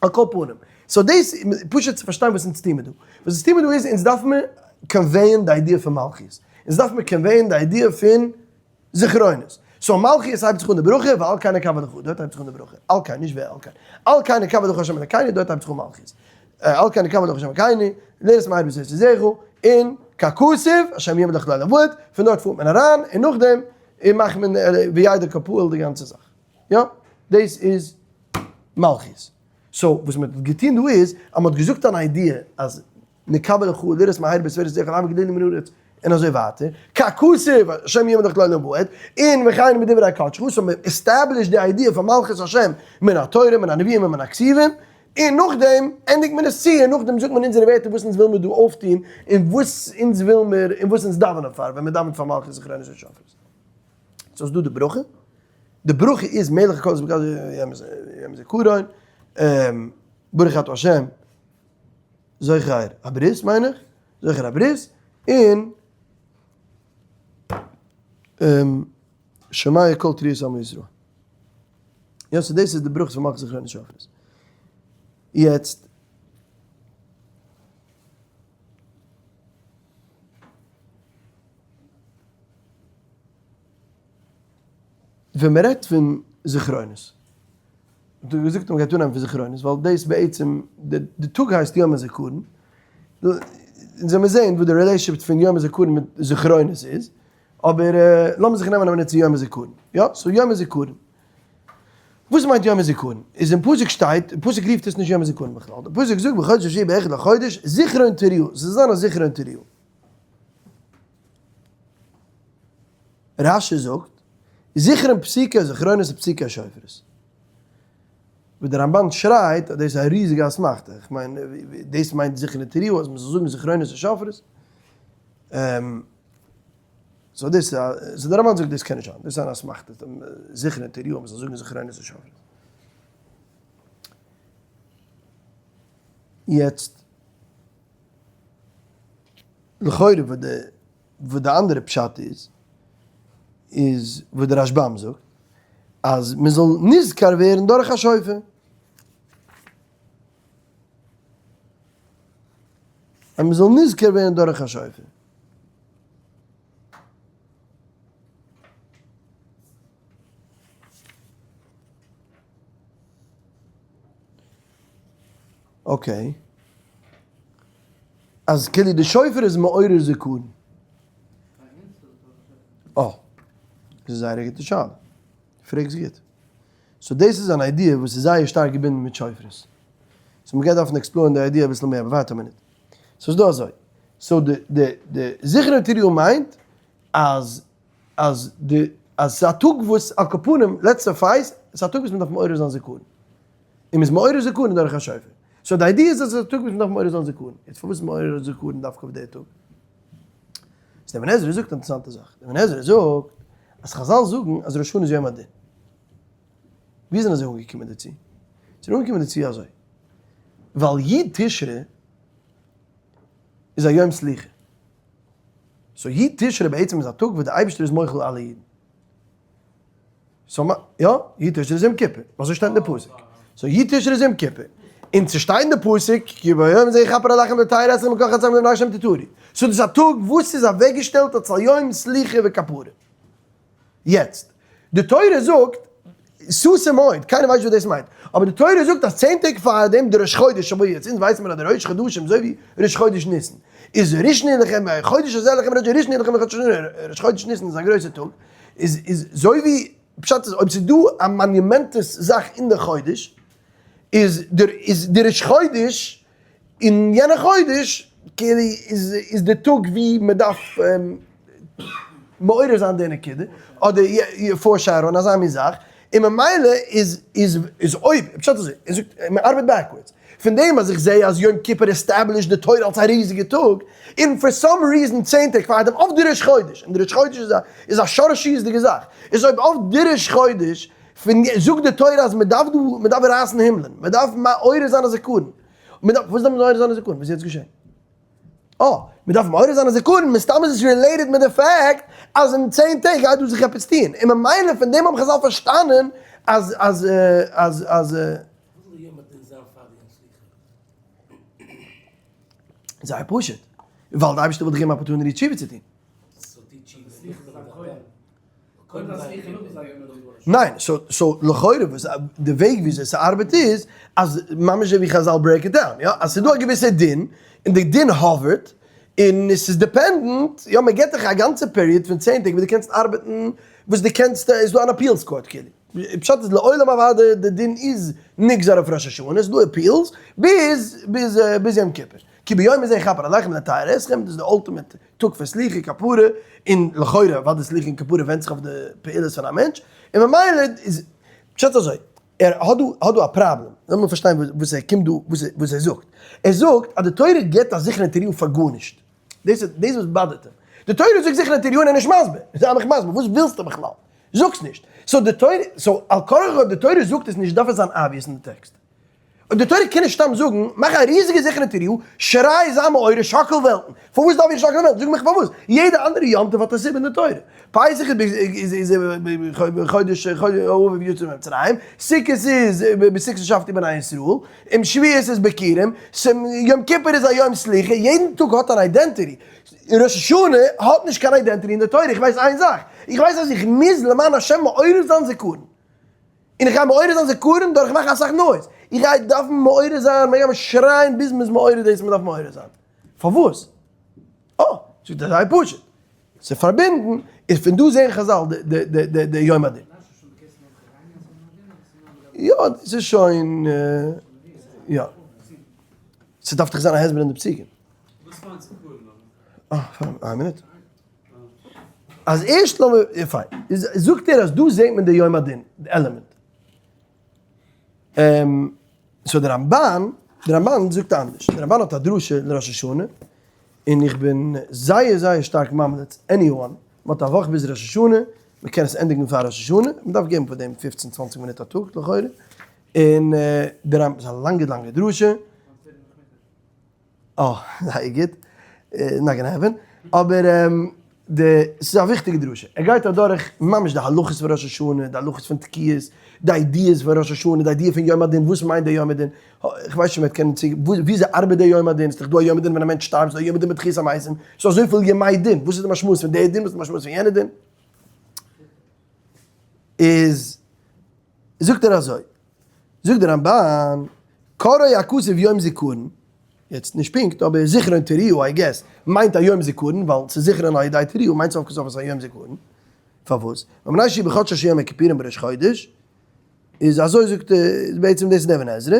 על כל פנים, so דאס פשוט צו פארשטיין וואס אונז טוהן מיר דא. וואס אונז טוהן מיר דא איז, אונז דארף מיר convey ען די idea פון מלכיות. אונז דארף מיר convey ען די idea פון זכרונות. so מלכיות הייבט זיך אן די ברכה, ועל כן נקווה לך, דארט הייבט זיך אן די ברכה. על כן, נישט ועל כן. על כן נקווה לך השם אלקינו, דארט הייבט זיך אן מלכיות. על כן נקווה לך השם אלקינו, לראות מהרה בצאת עוזך, און ככתוב, השם ימלוך לעולם ועד, פון דארט פארט מען אריין, און נאכדעם מאכט מען וידע כפועל די גאנצע זאך. יא, דאס איז מלכיות. so וואס מען האט געטון דא איז, אז מען האט געזאגט אן idea אז נקווה לך לראות מהרה בצאת עוזך לעבור גדולים מן הארץ און אזוי ווייטער, ככתוב השם ימלוך לעולם ועד, און וכן בדברי קדשך, so מען establish ט די idea פון מלכות השם מן התורה מן הנביאים ומן הכתובים, און נאכדעם ענדיגט מען עס צו, און נאכדעם זאגט מען אונזערע ווערטער וואס אונז וויל מיר דא אויפטון, און וואס אונז וויל מיר, און וואס אונז דאווענען פאר ווען מען דאווענט פאר מלכות זכרונות ושופרות. so איז דא די ברכה, די ברכה איז מלך הכל יום הזכרון, ברוך אתה השם זוכר הברית מיין איך, זוכר הברית, און שומע כל תרועת עמו ישראל. יא so דאס איז די ברכות פון מלכות זכרונות שופרות. יעצט. ווען מען רעדט פון זכרונות, האט ער געזאגט אז מען גייט אנהייבן פון זכרונות, ווייל דאס בעצם, די טאג הייסט יום הזכרון, אונז וועלן זען וואס די relationship פון יום הזכרון מיט זכרונות איז, אבער לאמיר זיך נעמען א מינוט צו יום הזכרון, יא, so יום הזכרון, וואס מיינט יום הזכרון? איז אין פסוק שטייט, אין פסוק רופט עס נישט יום הזכרון בכלל, די פסוק זאגט בחודש השביעי באחד לחודש, זכרון תרועה, ס'זאל זיין א זכרון תרועה. רש"י זאגט, זכרון פסוקי זכרונות ופסוקי שופרות. וואס דער רמב"ן שרייט אז דאס איז א ריזיגע אסמכתא, איך מיין דאס מיינט זכרון תרועה אז מען זאל זאגן זכרונות און שופרות. so דאס so דער רמב"ן זאגט דאס קען נישט זיין, דאס איז אן אסמכתא, זכרון תרועה אז מען זאל זאגן זכרונות און שופרות. יעצט לכאורה וואס די וואס די אנדערע פשט איז, איז וואס די רשב"ם זאגט, אז מען זאל נזכר ווערן דורך א שופר. אז מען זאל נזכר ווערן דורך א שופר. okay. אז כאילו די שופר איז מעורר זכרון. אה. דאס איז זייער א גוטע שאלה. פרעגסט גוט. so דאס איז אן idea וואס איז זייער שטארק געבינדן מיט שופרות. so מ'גייט דארפן explore ן די idea אביסל מער, אבער ווארט א מינוט. so איז דא אזוי. so די די די זכרון תרועה מיינט אז אז די אז ס'איז א טאג וואס על כל פנים let's suppose ס'איז א טאג וואס מ'דארף מעורר זיין זכרון. און מ'איז מעורר זכרון דורך א שופר. so די idea איז אז ס'איז א טאג וואס מ'דארף מעורר זיין זכרון. יעצט פארוואס איז מעורר זכרון דווקא אויף די טאג? איז דער אבן עזרא זאגט א אינטערעסאנטע זאך. דער אבן עזרא זאגט אז חז"ל זאגן אז ראש השנה איז יום הדין. ווי זענען זיי אנגעקומען דערצו? זיי זענען אנגעקומען דערצו אזוי. ווייל י' תשרי איז א יום סליחה. so י' תשרי בעצם איז א טאג וואס דער אייבערשטער איז מוחל אלע אידן. so מ, יא, י' תשרי איז יום כיפור, אזוי שטייט אין די פסוק. so י' תשרי איז יום כיפור. און ס'שטייט אין די פסוק, כי ביום הזה יכפר עליכם לטהר אתכם מכל חטאתיכם לפני השם תטהרו. so דאס איז א טאג וואס איז אוועקגעשטעלט אלס א יום סליחה וכפרה. יעצט, די תורה זאגט, סתום מאוד, קיינער ווייסט נישט וואס דאס מיינט, אבער די תורה זאגט אז 10 טעג פאר דעם די ראש חודש שבוע יעצט, אונז ווייסן מיר אז די ראש חדשים אזוי ווי ראש חודש ניסן, איז ראשון לכם, חודש הזה לכם ראש ראשון לכם ראש ראש חודש ניסן איז א גרויסע טאג, איז איז אזוי ווי, פשט איז אויב ס'איז דא א monumentous זאך אין די חודש, איז דער איז די ראש חודש אין יענע חודש כאילו איז איז די טאג ווי מען דארף מעורר זיין די נקודה, אדער foreshadow ן אזא מין זאך, און ממילא איז איז איז אויב, פשט אזוי, ער זאגט מען ארבעט backwards, פון דעם אז איך זעה אז יום כיפור establish ט די תורה אלס א ריזיגע טאג, און for some reason 10 טעג פארדעם אויף די ראש חודש, און די ראש חודש איז א איז א שורשיות'דיגע זאך, איז אויב אויף די ראש חודש פון זאגט די תורה אז מען דארף דא מען דארף רייסן הימלען, מען דארף מעורר זיין א זכרון, מען דארף, וואס דארף מען מעורר זיין א זכרון? וואס איז יעצט געשען? אה, מען דארף מעורר זיין א זכרון, מסתם איז עס related מיט די fact אז אין 10 טעג גייט דא זיך עפעס טון, און ממילא פון דעם האבן חז"ל פארשטאנען אז אז אז אז. וואס זאל די יום הדין זיין פאר די יום? זייער פשוט, ווייל די אייבערשטער וויל דיך געבן opportunity תשובה צו טון. ניין, so לכאורה וואס די וועג וויאזוי ס'ארבעט איז, אז ממש אזוי ווי חזל break it down, יא, אז ס'איז דא א געוויסע דין, און די דין hover ט, און עס איז dependent, יא, מ'געט דיך א גאנצע period פון 10 טעג וואס דו קענסט ארבעטן וואס דו קענסט, איז דא אן appeals court כאילו. פשט איז לעולם אוודאי די דין איז נגזר אויף ראש השנה, ס'איז דא appeals ביז ביז ביז יום כיפור. כי ביום הזה יכפר עליכם לטהר אתכם, דאס איז די ultimate טאג פון סליחה כפרה, און לכאורה אוודאי סליחה און כפרה ווענדט זיך אויף די פעולות פון א מענטש, און ממילא איז פשט אזוי, ער האט דא האט דא א פראבלעם, לאמיר פארשטיין וואס ער קומט דא וואס ער זאגט, ער זאגט אז די תורה גיבט א זכרון תרועה פאר גארנישט, דאס איז דאס וואס bother ט אים, די תורה זאגט זכרון תרועה און ער איז נישט מסביר, זיי מיך מסביר, וואס ווילסטו בכלל? זאגסט נישט, so די תורה, so על כרחך אויב די תורה זאגט עס נישט דארף עס זיין obvious אין די טעקסט. אויב די תורה קען נישט סתם זאגן, מאך א ריזיגע זכרון תרועה, שריי זיי מעורר, שאקל וועלטן. פארוואס דארף איך שאקלען וועלטן? זאג מיך פארוואס. יעדע אנדערע יום טוב האט א סיבה אין די תורה. פסח איז חודש האביב יצא ממצרים, סוכות איז בסוכות הושבתי בני ישראל, אום שבועות איז ביכורים, יום כיפור איז א יום סליחה, יעדן טאג האט אן identity. ראש השנה האט נישט קיין identity אין די תורה, איך ווייס איין זאך, איך ווייס אז איך מוז למען השם מעורר זיין זיכרון. און איך גיי מעורר זיין זיכרון דורך מאכן אסאך noise. איך גיי דארפן מעורר זיין, מען גייט שרייען ביז מען איז מעורר דאס מען דארף מעורר זיין. פארוואס? אה, זאגט ער זייער פשוט. ס'איז פארבינדן, איז פון דא זעהן חזל די יום הדין. יא, דאס איז שוין, יא. ס'דארף דאך זיין א הסבר אין די פסוקים. וואס מיינט זיכרון? אה, איין מינוט. אז ערשט לאמיר, פיין, זאגט ער אז דא זעהט מען די יום הדין, די עלעמענט. so די רמבן, די רמבן זאגט אנדערש, די רמבן האט א דרשה לראש השנה, און איך בין זייער זייער שטארק ממליץ anyone, מען האט א וואך ביז ראש השנה, מען קען עס ענדיגן פאר ראש השנה, מען דארף געבן פאר דעם פופצן צוואנציג מינוט א טאג לכאורה, און די רמב ם, ס'איז א לאנגע לאנגע דרשה. אה, זייער גוט, not gonna happen, אבער די, ס'איז א וויכטיגע דרשה, ער גייט אדורך ממש די הלכות פון ראש השנה, די הלכות פון תקיעות, די ideas פון ראש השנה, די idea פון יום הדין, וואס מיינט די יום הדין, איך ווייס נישט מ'וועט קענען צו, וויאזוי ארבעט די יום הדין, ס'איז דאך דא א יום הדין ווען א מענטש שטארבט, ס'איז דא א יום הדין בתחיית המתים, ס'איז דא אזויפיל ימי דין, וואס איז די משמעות פון די דין, וואס איז די משמעות פון יענע דין, איז זאגט ער אזוי, זאגט דער רמבן, קרא הכתוב יום זיכרון, יעצט נישט פונקט, אבער זכרון תרועה I guess מיינט א יום זיכרון, ווייל ס'איז זכרון על ידי תרועה מיינט סוף כל סוף אז ס'איז א יום זיכרון, פארוואס? מפני שהוא בחדש אשר יום הכיפורים בראש חודש, איז אזוי זאגט בעצם דאס איז דער אבן עזרא,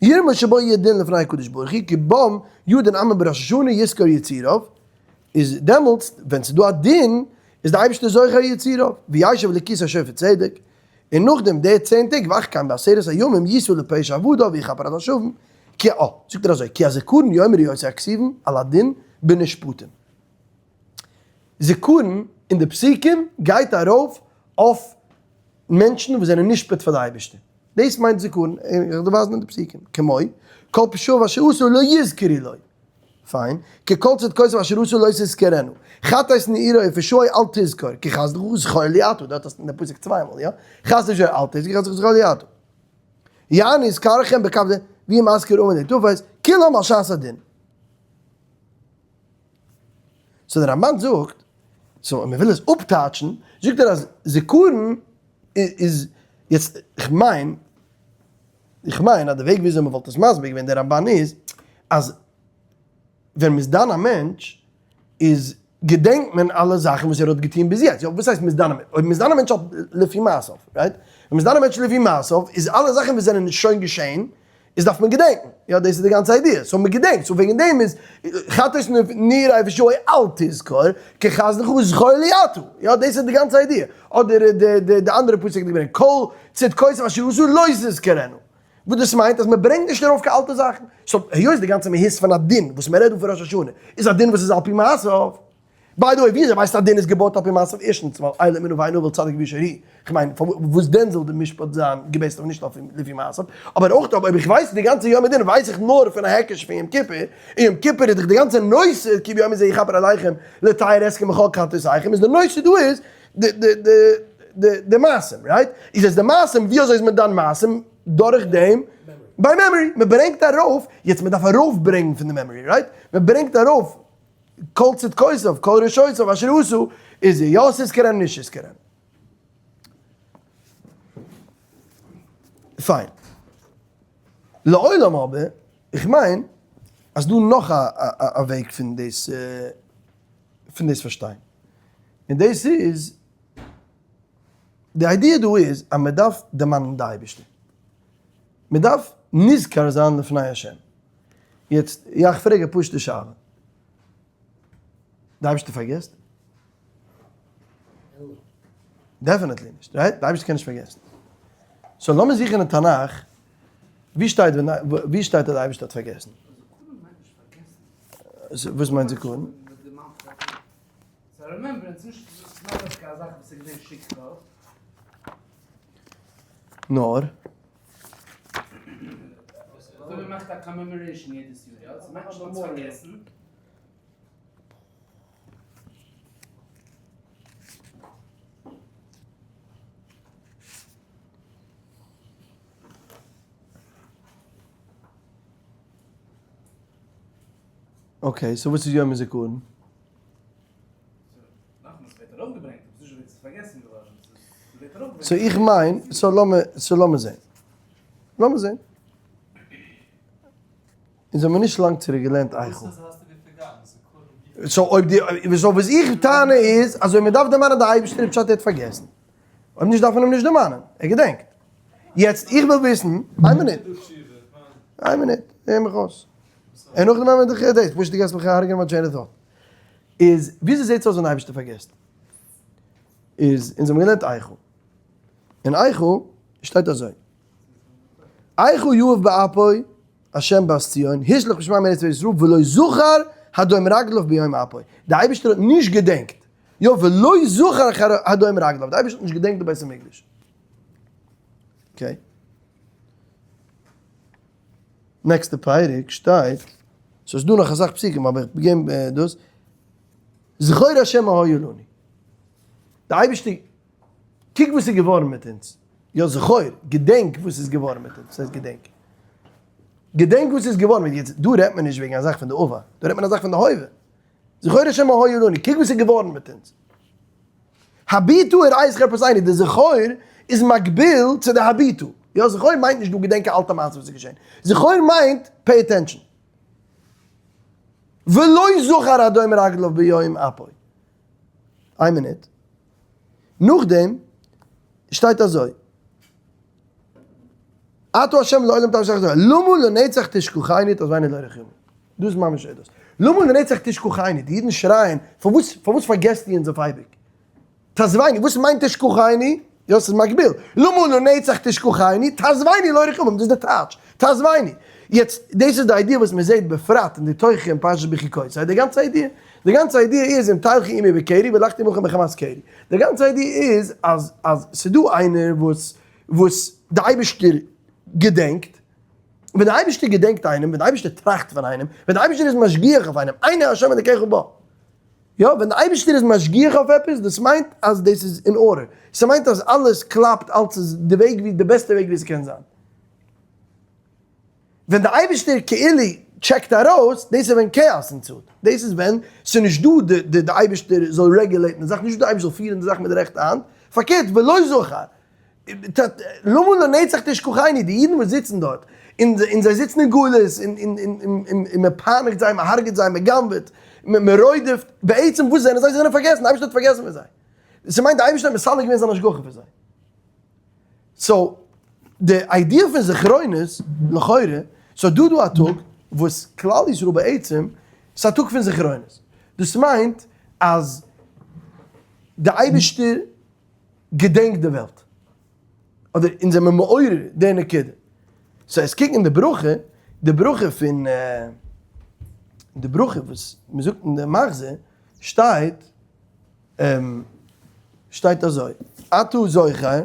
ירמז שבו יהיה דין לפני הקדוש ברוך הוא כי בם ידון עמו בראש השנה יזכור יצוריו, איז דעמאלטס ווען ס'איז דא א דין איז די אייבערשטער זוכר יצוריו, וישב לכסא שופט צדק, און נאכדעם די צען טעג ואחרי כן בעשרת הימים ישא לפשע עבדיו ויכפר על השבים, כי א, זאגט ער אזוי, כי הזכרון יאמרו אותו הכתובים על הדין בנשפטים. זכרון אין די פסוקים גייט ארויף אויף מענטשן וואס זענען נשפט פאר די אייבערשטער. דאס מיינט זכרון, איך וועל דיר ווייזן אין די פסוקים, כמו, כל פשעיו אשר עשה לא יזכרו לו. פיין, כי כל צדקותיו אשר עשה לא תזכרנה. חטאת נעוריו ופשעו אל תזכור, כי חסדך זכור לי אתה, דארט האסטו אין די פסוק צוויי מאל, יא? חסדך זכור אל תזכור, חסדך זכור לי אתה. יעני יזכרכם בקו ד, ואם אזכיר אמן לטופס, כולם על שעת הדין. so דער רמבן זאגט, so אויב מ'וויל עס אפטייטשן, זאגט ער אז זיכרון איז, יעצט איך מיין, איך מיין אז די וועג וויאזוי מ'וואלט עס מסביר געווען דער רמבן איז, אז ווען מ'איז דן א מענטש, איז געדענקט מען אלע זאכן וואס ער האט געטון ביז יעצט, יא וואס הייסט מ'איז דן א מענטש? אויב מ'איז דן א מענטש לפי מעשיו, right? ווען מ'איז דן א מענטש לפי מעשיו, איז אלע זאכן וואס זענען שוין געשען, איז דארף מען געדענקן, יא דאס איז די גאנצע idea, so מ'געדענקט, so וועגן דעם איז חטאות נעורי ופשעי אל תזכור, כי חסדך זכור לי אתה, יא דאס איז די גאנצע idea, אדער די די אנדערע פסוק האט געברענגט כל צדקותיו אשר עשה לא תזכרנה, וואס דאס מיינט אז מ'ברענגט נישט ארויף קיין אלטע זאכן, so היות די גאנצע מהות פון א דין וואס מ'רעדט דא פון ראש השנה איז א דין וואס איז על פי מעשיו, by the way, וויאזוי ווייסטו אז דין איז געבויט על פי מעשיו? ערשטנס, ווייל אלה אמונה ואין עוול צדיק וישר הוא. כ'מיין, פארוואס דען זאל די משפט זיין געבעיסט אויף נישט אויף לפי מעשיו? אבער אויך אויב איך ווייס די גאנצע יום הדין ווייס איך נאר פון א היקש פון יום כיפור, און יום כיפור איז דאך די גאנצע נושא כי ביום הזה יכפר עליכם לטהר אתכם מכל חטאותיכם, איז די נושא דא איז די די די די מעשים, right? איז עס די מעשים, וויאזוי איז מען דן מעשים? דורך דעם. By memory, מען ברענגט ארויף, יעצט מען דארף ארויפברענגן פון די memory, right? מען ברענגט ארויף כל צדקותיו, כל רשעותיו אשר עשו, איז יא תזכרנו נישט תזכרנו. פיין. לעולם אבער, איך מיין אז דא נאך א וועג פון דאס פון דאס פארשטיין. און דאס איז, די idea דא איז אז מען דארף דערמאנען די אייבערשטער. מען דארף נזכר זיין לפני השם. יעצט, יאך פרעג א פשוטע שאלה. די אייבערשטער פארגעסט? Definitely נישט, right? די אייבערשטער קען נישט פארגעסן. So לאמיר זוכן אין תנך, ווי שטייט ווען ווי שטייט אז די אייבערשטער האט פארגעסן? וואס מיינט זכרון? נאר? Okay, so וואס איז יום הזיכרון? So איך מיין, so לאמיר, so לאמיר זעהן. לאמיר זעהן. אונז האמיר נישט לאנג צוריק געלערנט איכה. So אויב די, so וואס איך טענה איז, אז אויב מען דארף דערמאנען די אייבערשטער איז פשט ער האט פארגעסן. אויב נישט דארף מען אים נישט דערמאנען, ער געדענקט. יעצט איך וויל וויסן, איין מינוט, איין מינוט, הער מיך אויס. און נאכדעם ווען מען דיך דאס, פשוט דו גייסט מיך הרג'ענען מיט train of thought. איז וויאזוי זעט עס אויס ווען די אייבערשטער פארגעסט? איז אונז האבן געלערנט איכה. אין איכה שטייט אזוי. איכה יהב באפו השם בת ציון, השליך בשמים ארץ וישראל ולא זכר הדום רגליו ביום אפו. די אייבערשטער האט נישט געדענקט. יא, ולא זכר הדום רגליו. די אייבערשטער האט נישט געדענקט די בית המקדש. Okay. נעקסטע פרק שטייט, ס'איז דא נאך אסאך פסוקים אבער איך געב דאס, זכור השם מה היה לנו. די אייבערשטער, קוק וואס איז געווארן מיט אונז. יא זכור, געדענק וואס איז געווארן מיט אונז. וואס הייסט געדענק? געדענק וואס איז געווארן מיט יעצט, דא רעדט מען נישט וועגן א זאך פון די עבר, דא רעדט מען א זאך פון די הווה. זכור השם מה היה לנו, קוק וואס איז געווארן מיט אונז. הביטו וראה את חרפתנו, די זכור איז מקביל צו די הביטו. יא, זכור מיינט נישט דא געדענק א אלטע מעשה וואס איז געשען. זכור מיינט pay attention. ולא זכר הדום רגליו ביום אפו. איין מינוט. נאכדעם שטייט אזוי. אתה ה' לעולם תמשיך אחרי למה לנצח תשכחני תעזבני לאורך ימים. דאס איז ממש עדות. למה לנצח תשכחני, די אידן שרייען, פארוואס פארוואס פארגעסטו אונז אויף אייביג? תעזבני, וואס מיינט תשכחני? יא ס'איז מקביל. למה לנצח תשכחני, תעזבני לאורך ימים, דאס איז די טייטש, תעזבני. יעצט, דאס איז די idea וואס מען זעט בפרט אין די תוכחה אין פרשת בחוקותי, די גאנצע idea. די גאנצע idea איז אם תלכו עמי בקרי והלכתי עמכם בחמת קרי. די גאנצע idea איז אז אז ס'דא איינער וואס וואס די אייבערשטער געדענקט, ווען די אייבערשטער געדענקט איינעם, ווען די אייבערשטער טראכט פון איינעם, ווען די אייבערשטער איז משגיח אויף איינעם, עיני השם אלקיך בה. יא, ווען די אייבערשטער איז משגיח אויף עפעס, דאס מיינט אז דאס איז אין order. ס'מיינט אז אלעס קלאפט, אלעס איז די וועג ווי, די בעסטע וועג ווי ס'קען זיין. ווען די אייבערשטער כאילו טשעקט ארויס, דאס איז ווען כאאס ensued. דאס איז ווען ס'איז נישט דא די די די אייבערשטער זאל רעגולעיטן די זאך, נישט דא די אייבערשטער זאל פירן די זאך מיט די רעכטע האנט, פארקערט ולא זכר. למה לנצח תשכחני, די אידן וואס זיצן דארט, און זיי זיצן אין גלות, און מען פייניגט זיי, מען הרג'עט זיי, מען גנב'עט, מען רודפ'ט, בעצם וואס זענען זיי? זיי זענען פארגעסן, די אייבערשטער האט פארגעסן פון זיי. ס'מיינט די אייבערשטער האט מסלק געווען זיין השגחה פון זיי. So, די idea פון זכרונות, לכאורה, so דא דא א טאג וואס כלל ישראל בעצם, ס'איז א טאג פון זכרונות. דאס מיינט אז די אייבערשטער געדענקט די וועלט. אדער אונז זעמיר מעורר די נקודה. So עס קוקן די ברכה, די ברכה פון די ברכה וואס מ'זאגט אין די מחזור שטייט שטייט אזוי, אתה זוכר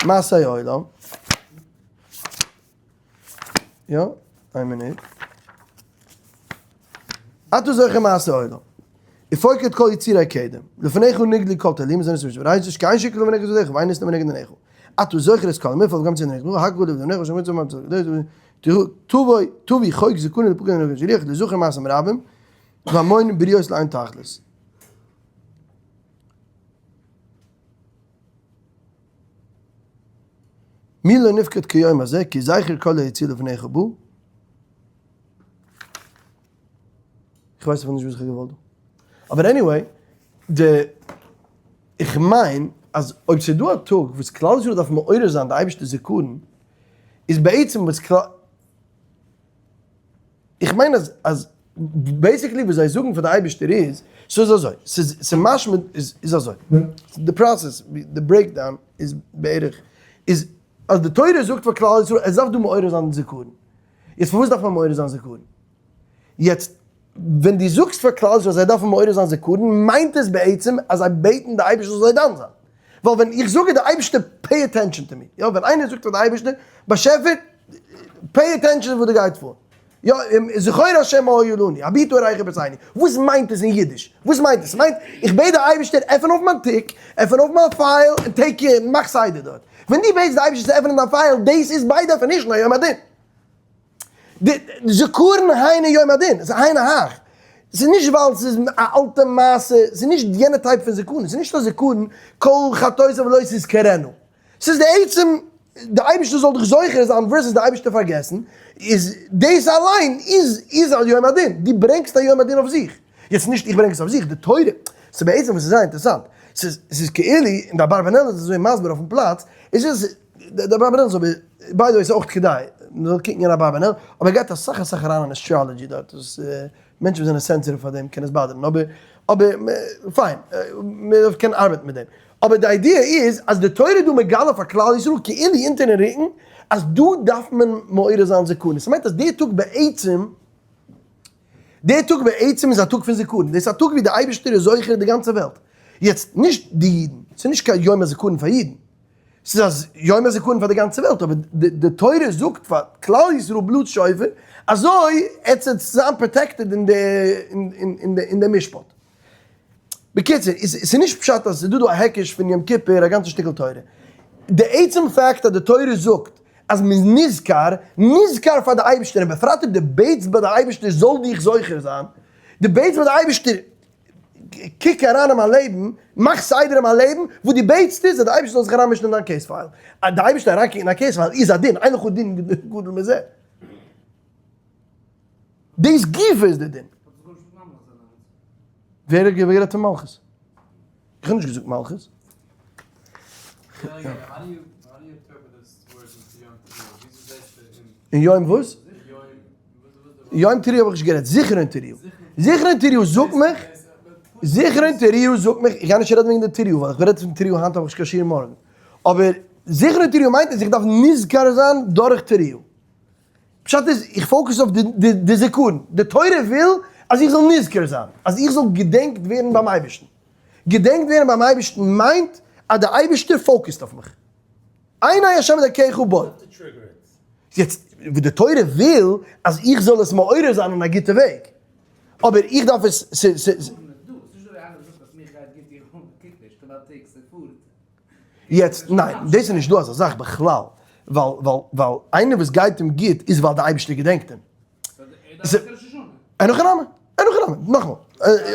מעשי עולם, יא, איין מינוט. אתה זוכר מעשי עולם. ופוקד כל יצירי קדם. לפניך נגלו כל תהלים זענען ס'נישט ורייז נישט קיין שקל ונגד זכר ואין נסתם ונגד עיניך. אתה זוכר את כל המפעל וגם ציון עיניך. הכל לבניך ושמעו צו תביא חוק זכרון לפקוד הנהגים שליח לזכר מעשים רבים והמון בריות לאין תכלית. מי לא נפקד כיום הזה כי זכר כל היציר לפניך בו. איך ווייס אפילו נישט וואס איך האב געוואלט דא. אבער anyway, די, איך מיין אז אויב ס'איז דא א טאג וואס כלל ישראל דארף מעורר זיין די אייבערשטער'ס זכרון, איז בעצם וואס כלל, איך מיין אז אז basically וואס זיי זאגן פאר די אייבערשטער איז, ס'איז אזוי, ס'איז ס'משמע איז איז אזוי, די process, די breakdown איז בערך, איז אז די תורה זאגט פאר כלל ישראל עס דארף דא מעורר זיין די זכרון, יעצט פארוואס דארף מען מעורר זיין זכרון? יעצט ווען דו זאגסט פאר כלל ישראל זיי דארפן מעורר זיין זכרון מיינט עס בעצם אז זיי בעטן די אייבערשטער זאל זיי דן זיין, ווייל ווען איך זאג די אייבערשטער pay attention to me, יא ווען איינער זאגט פאר די אייבערשטער באשעפער pay attention וואס דא גייט פאר, יא זכור השם מה היה לנו, הביטו הריחו בעצני, וואס מיינט עס אין אידיש? וואס מיינט עס? ס'מיינט איך בעט די אייבערשטער עפען אויף מיין תיק, עפען אויף מיין file און take care, מאך סדר דארט. ווען דו בעטסט די אייבערשטער צו עפענען דיין file, דאס איז by definition א יום הדין. די זכרון היינו יום הדין, ס'איז היינו הך. ס'איז נישט ווייל ס'איז א אלטע מעשה, ס'איז נישט יענע type פון זכרון, ס'איז נישט א זכרון כל חטאותיו לא תזכרנה. ס'איז די עצם די אייבערשטער זאל דיך זוכר זיין versus די אייבערשטער פארגעסן, איז דאס אליין איז איז א יום הדין, דו ברענגסט א יום הדין אויף זיך. יעצט נישט איך ברענג עס אויף זיך, די תורה, ס'איז בעצם וואס איז זייער אינטערעסאנט, ס'איז ס'איז כאילו, און די אברבנאל איז אזוי מסביר אויפן פלאץ, עס איז די אברבנאל איז אבער, by the way ס'איז אויך כדאי מ'זאל קוקן אין אברבנאל, אבער ער גייט אסאך אסאך אריין אין astrology דארט, וואס מענטשן וואס זענען sensitive פאר דעם קען עס באדערן, אבער אבער פיין, מ'קען ארבעטן מיט דעם. אבער די idea איז אז די תורה איז דא מגלה פאר כלל ישראל כאילו אונטערן רוקן אז דא דארף מען מעורר זיין זכרון, ס'מיינט אז די טאג בעצם, די טאג בעצם איז א טאג פון זכרון, דאס איז א טאג ווי די אייבערשטער איז זוכר די גאנצע וועלט, יעצט נישט די אידן, ס'איז נישט קיין יום הזכרון פאר אידן, ס'איז א יום הזכרון פאר די גאנצע וועלט, אבער די תורה זאגט פאר כלל ישראל בלאז שופר, אזוי עטס עטס זיין protected אין די משפט. בקיצור, איז ס'איז נישט פשט אז ס'איז דא דא א היקש פון יום כיפור א גאנצע שטיקל תורה. די עצם פאקט אז די תורה זאגט אז מ'איז נזכר, נזכר פאר די אייבערשטער, און בפרט אויב די בעטסט ביי די אייבערשטער זאל דיך זוכר זיין, די בעטסט ביי די אייבערשטער קוק אריין אין מיין לעבן, מאך סדר אין מיין לעבן, וואס דו בעטסט איז אז די אייבערשטער זאל זיך אריינמישן אין דיין case file. אז די אייבערשטער אריינקוקן אין א case file איז א דין, אין לך דין גדול מזה. דאס גופא איז די דין. ווער האט גערעדט פון מלכות? איך האב נישט געזאגט מלכות. אין יום וואס? יום תרועה האב איך נישט גערעדט, זכרון תרועה. זכרון תרועה זאגט מיך, זכרון תרועה זאגט מיך, איך גיי נישט רעדן וועגן די תרועה, ווייל איך וועל רעדן פון תרועה היינט האב איך נישט קיין שיעור מארגן. אבער זכרון תרועה מיינט אז איך דארף נזכר זיין דורך תרועה. פשט איז, איך focus אויף די זכרון. די תורה וויל אז איך זאל נזכר זיין, אז איך זאל געדענקט ווערן ביים אייבערשטן. געדענקט ווערן ביים אייבערשטן מיינט אז דער אייבערשטער focus ט אויף מיך. עיני השם אלקיך בה. יעצט, וואס די תורה וויל אז איך זאל עס מעורר זיין אין א גוטע וועג. אבער איך דארף עס. יעצט ניין דאס איז נישט דא אזא זאך בכלל, ווייל ווייל ווייל איינער וואס גייט אים גוט איז ווייל די אייבערשטער געדענקט אים. אין הכי נמי, אין הכי נמי, נאכאמאל,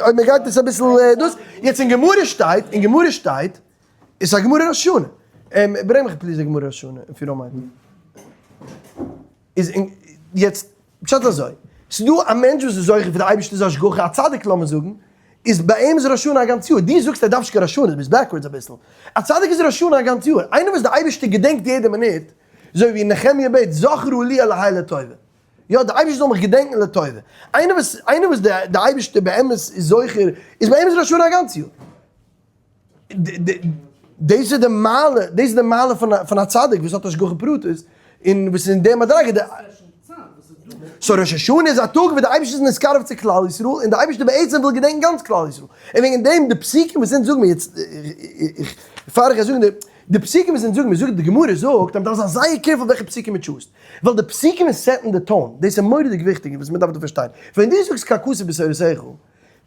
אויב מען גייט עס אביסל דאס, יעצט אין גמרא שטייט, אין גמרא שטייט, איז א גמרא ראש השנה, ברענג מיך please די גמרא ראש השנה, if you don't mind. איז אין, יעצט, פשט אזוי, ס'איז דא א מענטש וואס איז זוכה פון די אייבערשטער'ס השגחה, א צדיק לאמיר זאגן, איז ביי אים איז ראש השנה א גאנץ יאר, דו זאגסט ער דארף נישט קיין ראש השנה, דו ביסט backwards אביסל, א צדיק איז ראש השנה א גאנץ יאר, איינער וואס די אייבערשטער געדענקט יעדע מינוט, אזוי ווי נחמיה בעט זכרה לי אלהי לטובה, יא די אייבערשטער זאל מיך געדענקן לטובה, איינער וואס איינער וואס די אייבערשטער באמת איז זוכר, איז ביי אים איז ראש השנה א גאנץ יאר. דאס איז די מעלה, דאס איז די מעלה פון א צדיק וואס האט השגחה פרטית, און וואס איז אין די מדריגה, so ראש השנה איז א טאג וואס די אייבערשטער איז נתקרב צו כלל ישראל, און די אייבערשטער בעצם וויל געדענקן גאנץ כלל ישראל, און וועגן דעם די פסוקים וואס אונז זאגן מיר יעצט, איך פאר איך זאגן די פסוקים וואס אונז זאגן מיר, זאגט די גמרא זאגט אז מען דארף זיין זייער careful וועלכע פסוקים מען choose ט, ווייל די פסוקים set ן די tone, דאס איז מורא'דיג וויכטיג וואס מען דארף דא פארשטיין, ווען דו זאגסט ככתוב בתורתך.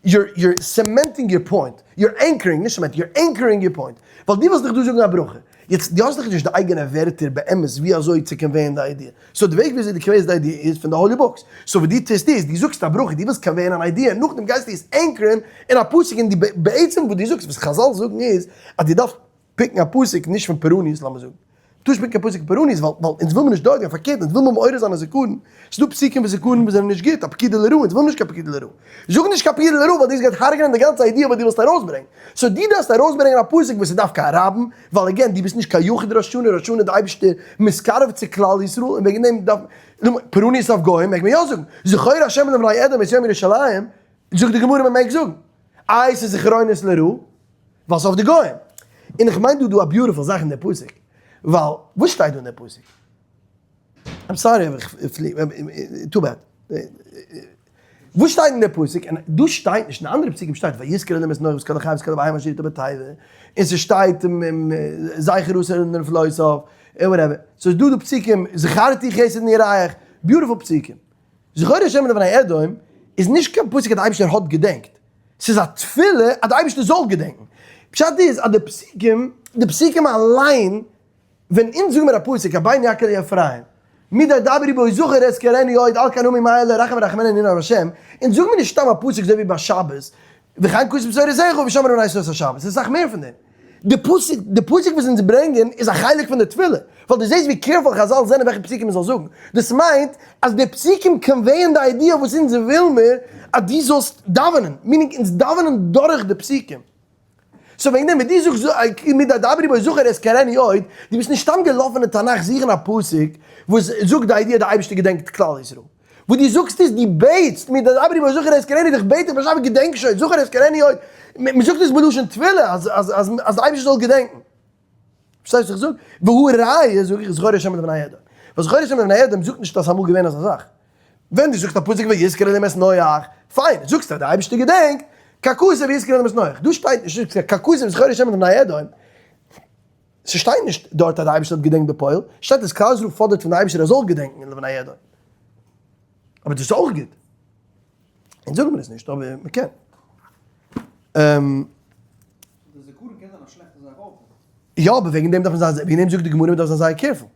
you're you're cementing your point, you're anchoring, נישט cement, you're anchoring your point, ווייל דו ווילסט דאך דא זאגן א ברכה, יעצט דו האסט דאך נישט די אייגענע ווערטער באמת ווי אזוי צו convey ען די idea, so די וועג ווי אזוי דו convey סט די idea איז פון די holy books, so וואס דו טוסט איז, דו זאגסט א ברכה, דו ווילסט convey ען אן idea, נאכדעם גייסטו עס anchor ען אין א פסוק און דו בעצם וואס דו זאגסט, וואס חזל זאגן איז, אז דו דארפסט pick ן א פסוק נישט פון פורעניות לאמיר זאגן. טאר נישט pick ן קיין פסוק פון פורעניות ווייל ווייל אונז וויל מען נישט דארט גיין פארקערט אונז וויל מען מעורר זיין א זכרון, ס'איז דא פסוקים פון זכרון וואס זענען נישט גוט, א פקידה לרעה, אונז וויל מען נישט קיין פקידה לרעה. זאג נישט קיין פקידה לרעה ווייל דאס גייט הרג'נען די גאנצע idea וואס דו ווילסט ארויסברענגען. so דו דארפסט ארויסברענגען א פסוק וואס איז דווקא א רבים, ווייל again דו ביסט נישט קיין יחיד ראש השנה, ראש השנה איז די אייבערשטער מתקרב צו כלל ישראל און וועגן דעם דארף פורעניות אויף גוים מעג מען יא זאגן, זכור השם לבני אדום את יום ירושלים, זאגט די גמרא מען מעג זאגן, איי ס'איז זכרונות לרעה? ווייל ס'איז אויף די גוים. און איך מיין דא דא א beautiful זאך אין די פסוק, ווייל וואס שטייט דא אין די פסוק? I'm sorry אויב איך פלי, too bad. וואס שטייט אין די פסוק? און דא שטייט נישט, אין אנדערע פסוקים שטייט ויזכר אלקים את נח ואת כל החיה ואת כל הבהמה אשר אתו בתיבה, און ס'שטייט זכר עשר לנפלותיו, און whatever. ס'איז דא דא פסוקים זכרתי חסד נעוריך, beautiful פסוקים. זכור השם לבני אדום איז נישט קיין פסוק אז די אייבערשטער האט געדענקט, ס'איז א תפילה אז די אייבערשטער זאל געדענקן. פשט איז אז די פסוקים, די פסוקים אליין, ווען אונז זאגן מיר א פסוק הבן יקר לי אפרים, מדי דברי בו זכור אזכרנו עוד על כן אמי מאי אלה רחם רחמנו נראה השם, אונז זאגן מיר נישט סתם א פסוק אזוי ווי ביי שבת, וכן כתוב בתורה זכו ושמרו בני ישראל את השבת, ס'איז אסאך מער פון דעם. די פסוק, די פסוק וואס אונז ברענגען איז א חלק פון די תפילה, ווייל דו זעסט ווי careful חזל זענען וועלכע פסוקים מ'זאל זאגן, דאס מיינט אז די פסוקים convey ען די idea וואס אונז וויל מיר אז דו זאלסט דאווענען, meaning אונז דאווענען דורך די פסוקים. so וועגן דעם ווען דו זאגסט מדי דברי בו זכור אזכרנו עוד, דו ביסט נישט סתם געלאפן אין תנך זוכן א פסוק וואס זאגט די idea די אייבערשטער געדענקט כלל ישראל. וואס דו זאגסט איז דו בעטסט מדי דברי בו זכור אזכרנו, איך בעט דיך באשעפער געדענק שוין, זכור אזכרנו עוד, מען זאגט עס בלשון תפילה אז אז אז אז די אייבערשטער זאל געדענקן. פארשטייסט וואס איך זאג? והא ראיה זאג איך זכור השם לבני אדום. ווייל זכור השם לבני אדום זאגט נישט אז ס'איז אמאל געווען אזא זאך. ווען דו זאגסט א פסוק ויזכר אלקים את נח, פיין, זאגסטו אז די אייבערשטער געדענקט, ככתוב ויזכר אלקים את נח. דא שטייט נישט ככתוב זכור השם לבני אדום. ס'שטייט נישט דארט אז די אייבערשטער האט געדענקט בפועל, שטייט אז כלל ישראל פאדערט פון די אייבערשטער ער זאל געדענקן לבני אדום. אבער דאס איז אויך גוט. אונז זאגן מיר עס נישט, אבער מ'קען. די זכרון קען זיין א שלעכטע זאך אויך. יא, אבער וועגן דעם דארף מען זיין, וועגן דעם זאגט די גמרא מ'דארף זיין זייער careful.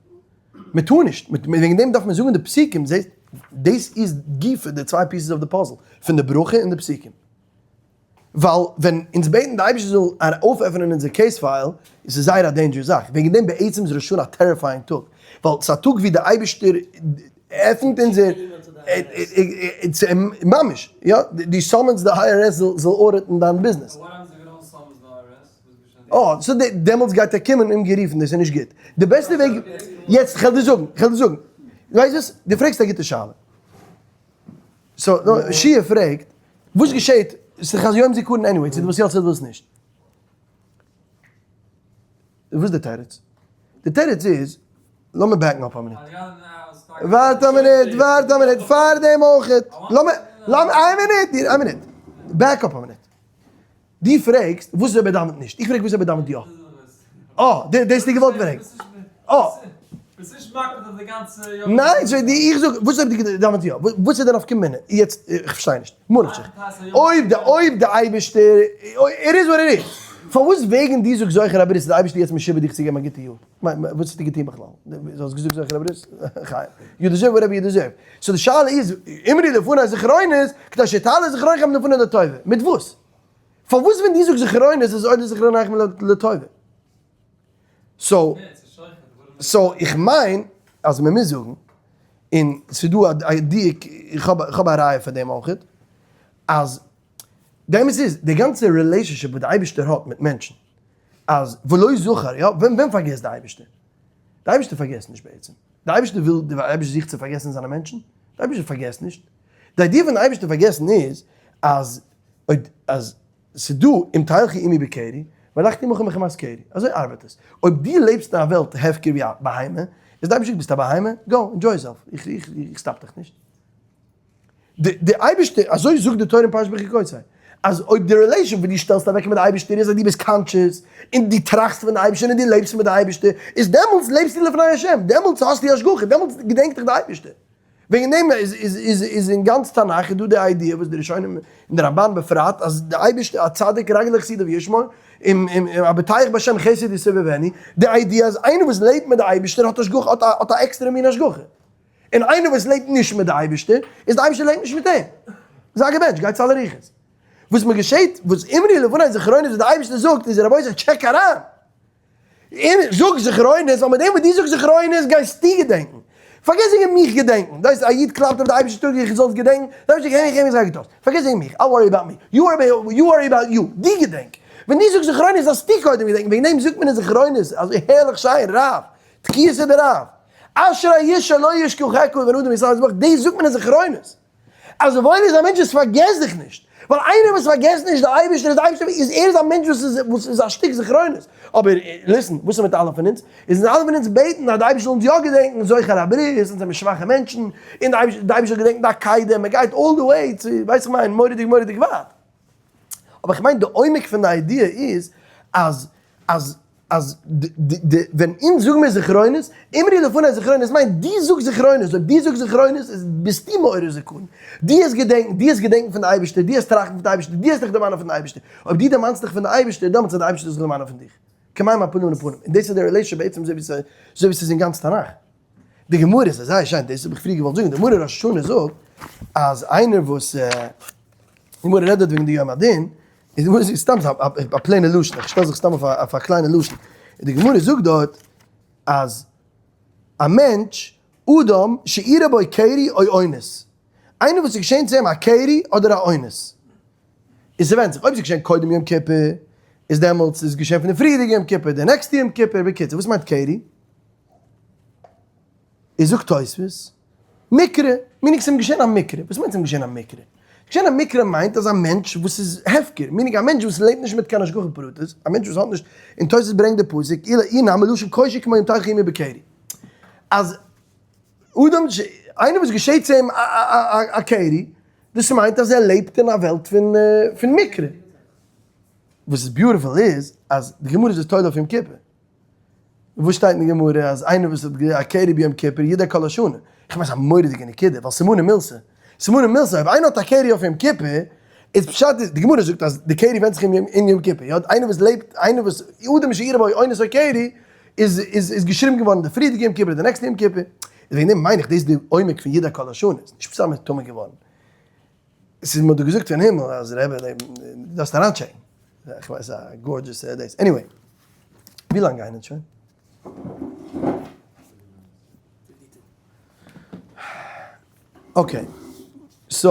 מ'טאר נישט, וועגן דעם דארף מען זאגן די פסוקים, זעסט, דאס איז גופא די צוויי pieces of the puzzle, פון די ברכה און די פסוקים. ווייל ווען אונז בעטן די אייבערשטער זאל אויפעפענען אונזער case file, איז עס זייער א dangerous זאך, וועגן דעם בעצם איז ראש השנה א terrifying טאג, ווייל ס'איז א טאג ווי די אייבערשטער עפענט אונזער, ממש, יא, דו summon סט די IRS זאל audit ן דיין ביזנעס. אה, so דעמאלטס גייט ער קומען אומגערופן, דאס איז נישט גוט. די בעסטע וועג, יעצט כ'וועל דיר זאגן, כ'וועל דיר זאגן, ווייסט וואס, דו פרעגסט א גוטע שאלה. so, שיע פרעגט, וואס געשעט, ס'איז דאך א יום זיכרון anyway, צו דו ווילסט יא צו דו ווילסט נישט. וואס איז די תירוץ? די תירוץ איז, לאמיר back ן up א מינוט. ווארט א מינוט, ווארט א מינוט, פאר דעם אויכעט. לאמיר, לאמיר, איין מינוט, איין מינוט. back up א מינוט. דו פרעגסט וואס איז אויב ער דאווענט נישט, איך פרעג וואס אויב ער דאווענט יא. אה, דאס האסטו געוואלט פרעגן. אה. ניין, so די איך זאג, וואס אויב די דאווענט יא? וואס איז די נפקא מינה? יעצט, איך פארשטיי נישט. ממה נפשך. אויב די, אויב די אייבערשטער, ער איז וואט ער איז. פארוואס וועגן דו זאגסט זוכר הברית איז די אייבערשטער יעצט משועבד דיך צו געבן א גוטע יאר? וואס האסטו געטון בכלל? דו האסט געזאגט זוכר הברית? חיים. you deserve whatever you deserve. so די שאלה איז, אמרו לפני זכרונות, כדי שתעלה זכרונכם לפני לטובה. מיט וואס? פארוואס ווען דו זאגסט זכרונות איז עולה זכרונכם לטובה? so, so איך מיין אז מען מוז זאגן, און ס'איז דא א דיוק, איך האב א ראיה פאר דעם אויכעט, אז די אמת איז, די גאנצע relationship וואס די אייבערשטער האט מיט מענטשן, אז ולא זכר, יא, ווען ווען פארגעסט די אייבערשטער? די אייבערשטער פארגעסט נישט בעצם. די אייבערשטער וויל, די אייבערשטער זוכט צו פארגעסן זיינע מענטשן? די אייבערשטער פארגעסט נישט. די idea פון די אייבערשטער פארגעסן איז, אז אויב, אז ס'איז דא אם תלכו עמי בקרי, והלכתי עמכם בחמת קרי. אזוי ארבעט עס. אויב דו לעבסט אין א וועלט הפקר ווי א בהמה, איז די אייבערשטער ביסט א בהמה, go, enjoy yourself, איך איך איך stop דיך נישט. די אייבערשטער, אזוי זאגט די תורה אין פרשת בחוקותי, אז אויב די relation וואס דו שטעלסט אוועק מיט די אייבערשטער איז אז דו ביסט conscious, און דו טראכסט פון די אייבערשטער און דו לעבסט מיט די אייבערשטער, איז דעמאלטס לעבסטו לפני השם, דעמאלטס האסטו השגחה, דעמאלטס געדענקט דיך די אייבערשטער. וועגן דעם איז איז איז איז אין גאנץ תנך איז דא די idea וואס די ראשונים און די רמבן בפרט אז די אייבערשטער א צדיק רגל לחסידיו ישמור און און הבוטח בהשם חסד יסובבנו, די idea אז איינער וואס לעבט מיט די אייבערשטער האט השגחה האט א האט א עקסטערע מין השגחה, און איינער וואס לעבט נישט מיט די אייבערשטער איז די אייבערשטער לעבט נישט מיט אים. זיי געבענטשט, גיי צו אלע רוחות. וואס מען געשעט וואס אמרו לפני זכרונות וואס די אייבערשטער זאגט איז רבותי check אריין! און זאג זכרונות, ווייל מיט דעם וואס דו זאגסט זכרונות גייסטו געדענקן. פארגעס וועגן מיך געדענקן. דאס א איד קלאפט אויף די אייבערשטער טאג איך זאל עס געדענקן, דער אייבערשטער קען איך אים זאגן פארגעס וועגן מיך, I worry about me, you worry about you, דו געדענק. ווען דו זאגסט זכרונות זאלסטו קודם געדענקן, וועגן דעם זאגט מען אין זכרונות אזוי הערליך שיין, רב, תקיעות איז די רב, אשרי איש שלא ישכחך ובן אדם ישראל יזבח, דאס זאגט מען אין זכרונות. אז וואויל איז א מענטש וואס פארגעסט דיך נישט, ווייל איינער וואס פארגעסט נישט די אייבערשטער איז די אייבערשטער איז ער איז א מענטש וואס איז וואס איז א שטיק זכרונות, אבער listen, וואס איז מיט אלע פון אונז? איז אונז אלע פון אונז בעטן אז די אייבערשטער זאל אונז יא געדענקן, זוכר הברית, אונז זעמיר שוואכע מענטשן, און די אייבערשטער די אייבערשטער זאל געדענקן די עקידה, מען גייט all the way צו ווייס איך מיין מורא'דיג מורא'דיג ווייט. אבער איך מיין די עומק פון די idea איז אז אז אז די די ווען אונז זאגן מיר זכרונות, אמרו לפני זכרונות מיינט דו זאגסט זכרונות, אויב דו זאגסט זכרונות איז ביסטו מעורר זכרון, דו העסט געדענקן, דו העסט געדענקן פון די אייבערשטער, דו העסט טראכטן פון די אייבערשטער, דו העסט דיך דערמאנען פון די אייבערשטער, אויב דו דערמאנסט דיך פון די אייבערשטער דעמאלטס וועט די אייבערשטער זיך דערמאנען פון דיך, כמים הפנים לפנים, און דאס איז די relationship בעצם אזוי ווי ס'איז אין גאנץ תנך. די גמרא איז זייער שיין, דאס האב איך פריער געוואלט זאגן, די גמרא ראש השנה זאגט אז איינער וואס, די גמרא רעדט דארט וועגן די יום הדין, איז די גמרא זאגט סתם א plain ע לשון, איך שטעל זיך סתם אויף א קליינע לשון, די גמרא זאגט דארט אז א מענטש, אדם שאירע בו קרי או אונס, איינער וואס איז געשען צו אים א קרי אדער א אונס, איז ס'ווענדט זיך, אויב ס'איז געשען קודם יום כיפור, איז דעמאלטס איז געשען פון די פריערדיגע יום כיפור, די next ע יום כיפור, בקיצור וואס מיינט קרי? איז זאגט תוספות, מקרה, meaning ס'איז אים געשען א מקרה, וואס מיינט ס'איז אים געשען א מקרה? געשען א מקרה מיינט אז א מענטש וואס איז הפקר, meaning א מענטש וואס לעבט נישט מיט קיין השגחה פרטית, א מענטש וואס האט נישט, און תוספות ברענגט די פסוק, אלא אי נמי לשון קושי כמו אם תלכי עמי בקרי. אז אדם ש, איינער וואס געשעט צו אים א קרי, דאס מיינט אז ער לעבט אין א וועלט פון מקרה. וואס איז beautiful איז, אז די גמרא איז עס תולה אויף יום כיפור. וואס שטייט אין גמרא אז איינער וואס האט א קרי ביום כיפור ידאג כל השנה? איך מיין ס'איז א מורא'דיגע נקודה, ווייל סימנא מילתא, סימנא מילתא, אויב איינער האט א קרי אויף יום כיפור, איז פשט איז, די גמרא זאגט אז די קרי ווענדט זיך אין יום כיפור, יא, איינער וואס לעבט, איינער וואס, אדם שאירע בו אונס או קרי, איז איז איז געשריבן געווארן די פריערדיגע יום כיפור, די next ע יום כיפור, איז וועגן דעם מיין איך דאס איז די עומק פון ידאג כל השנה, איז נישט סתם טמא געווארן. עס איז מיר דא געזאגט פון הימל אז רבי לעבן דו דארפסט אריינטשעקן. איך ווייס א gorgeous דאס. Anyway. ווי לאנג גייען אונז שוין? Okay. So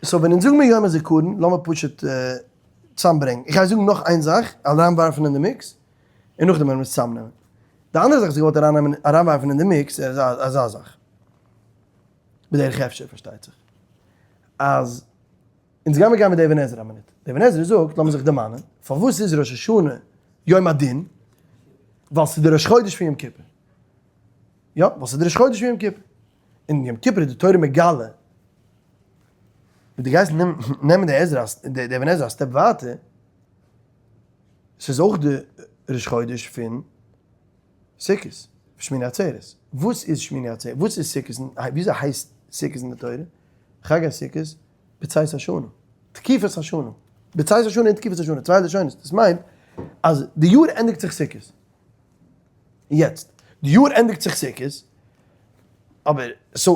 so ווען אונז זאגן מיר יום הזיכרון, לאמיר פשוט צוזאמברענגען. איך גיי זאגן נאך איין זאך, אריינווארפן אין די mix, און נאכדעם וועלן מיר עס צוזאמנעמען. די אנדערע זאך וואס איך וואלט ארייננעמען אריינווארפן אין די mix איז אזא זאך, בדרך אפשר פארשטייט זיך, אז אונז גיימיר גיין מיט די אבן עזרא א מינוט. די אבן עזרא זאגט, לאמיר זיך דערמאנען, פארוואס איז ראש השנה יום הדין? ווייל ס'איז די ראש חודש פון יום כיפור. יא, ווייל ס'איז די ראש חודש פון יום כיפור. און יום כיפור איז די תורה מגלה. ווען דו גייסט נעמען די עזרא, די אבן עזרא א step ווייטער, ס'איז אויך די ראש חודש פון סוכות, שמיני עצרת. וואס איז שמיני עצרת? וואס איז סוכות? וויאזוי הייסט סוכות אין די תורה? חג הסוכות, בצאת השנה, תקופת השנה. בצאת השנה און תקופת השנה, צוויי לשונות. דאס מיינט אז די יאר ענדיגט זיך סוכות. יעצט, די יאר ענדיגט זיך סוכות, אבער, so,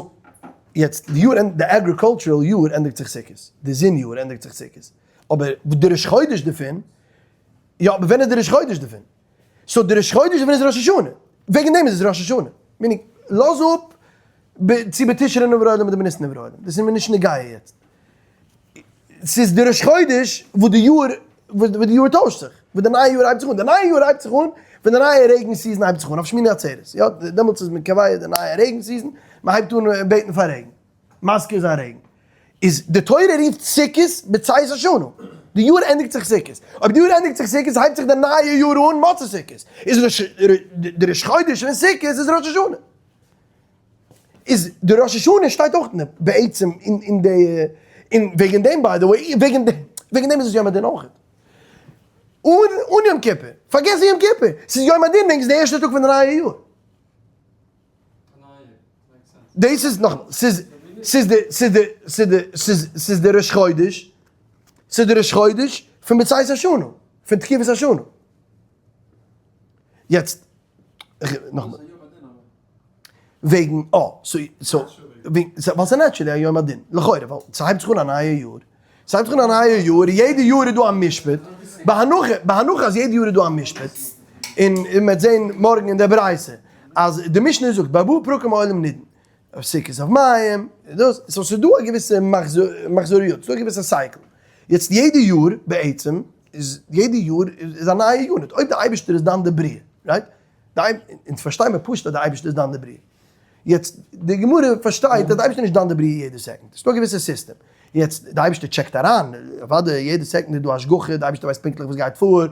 יעצט, די יאר, די agricultural יאר ענדיגט זיך סוכות, די זון יאר ענדיגט זיך סוכות. אבער די ראש חודש דערפון, יא, אבער ווען איז די ראש חודש דערפון? So די ראש חודש דערפון איז ראש השנה, וועגן דעם איז עס ראש השנה. Meaning, לאז אפ צו בתשרי נברא העולם אדער בניסן נברא העולם, דאס איז מיר נישט נוגע יעצט. ס'איז די ראש חודש וואס די יאר, וואס די יאר טוישט זיך, וואס די נייע יאר הייבט זיך אן, די נייע יאר הייבט זיך אן ווען די נייע רעגן season הייבט זיך אן, אויף שמיני עצרת, יא, דעמאלטס איז מען קובע די נייע רעגן season, מען הייבט אן בעטן פאר רעגן. מזכיר זיין רעגן איז די תורה רופט סוכות בצאת השנה, די יאר ענדיגט זיך סוכות, אויב די יאר ענדיגט זיך סוכות הייבט זיך די נייע יאר אן מוצאי סוכות, איז די ראש חודש פון סוכות איז ראש השנה, איז די ראש השנה שטייט אויך בעצם אין די, און וועגן דעם by the way, וועגן דעם איז עס יום הדין אויך, אן יום כיפור, פארגעס יום כיפור, ס'איז יום הדין וועגן ס'איז די ערשטע טאג פון די נייע יאר. דאס איז נאכאמאל, ס'איז, ס'איז די, ס'איז די, ס'איז די, ס'איז, ס'איז די ראש חודש, ס'איז די ראש חודש פון בצאת השנה, פון תקופת השנה. יעצט, נאכאמאל. וועגן, אה, so, so, ווייל ס'איז naturally א יום הדין, לכאורה, ווייל ס'הייבט זיך אן א נייע יאר, ס'הייבט זיך אן א נייע יאר, יעדע יאר איז דא א משפט, בהנחה, בהנחה אז יעדע יאר איז דא א משפט, און מ'וועט זען מארגן אין די ברייתא, אז די משנה זאגט בארבעה פרקים העולם נידון, אויף סוכות אויף מים, דאס, so ס'איז דא א געוויסע מחזוריות, ס'איז דא א געוויסע cycle, יעצט יעדע יאר בעצם, איז יעדע יאר איז א נייע unit, אויב די אייבערשטער איז דן די בריאה, right? אונז פארשטיי מיר פשוט אז די אייבערשטער איז דן די בריאה. יעצט, די גמרא פארשטייט אז די אייבערשטער איז נישט דן די בריאה יעדע סעקונד, ס'איז דא א געוויסע סיסטעם. יעצט, די אייבערשטער טשעקט אריין, אוודאי יעדע סעקונד איז דא השגחה, די אייבערשטער ווייסט פונקטליך וואס גייט פאר,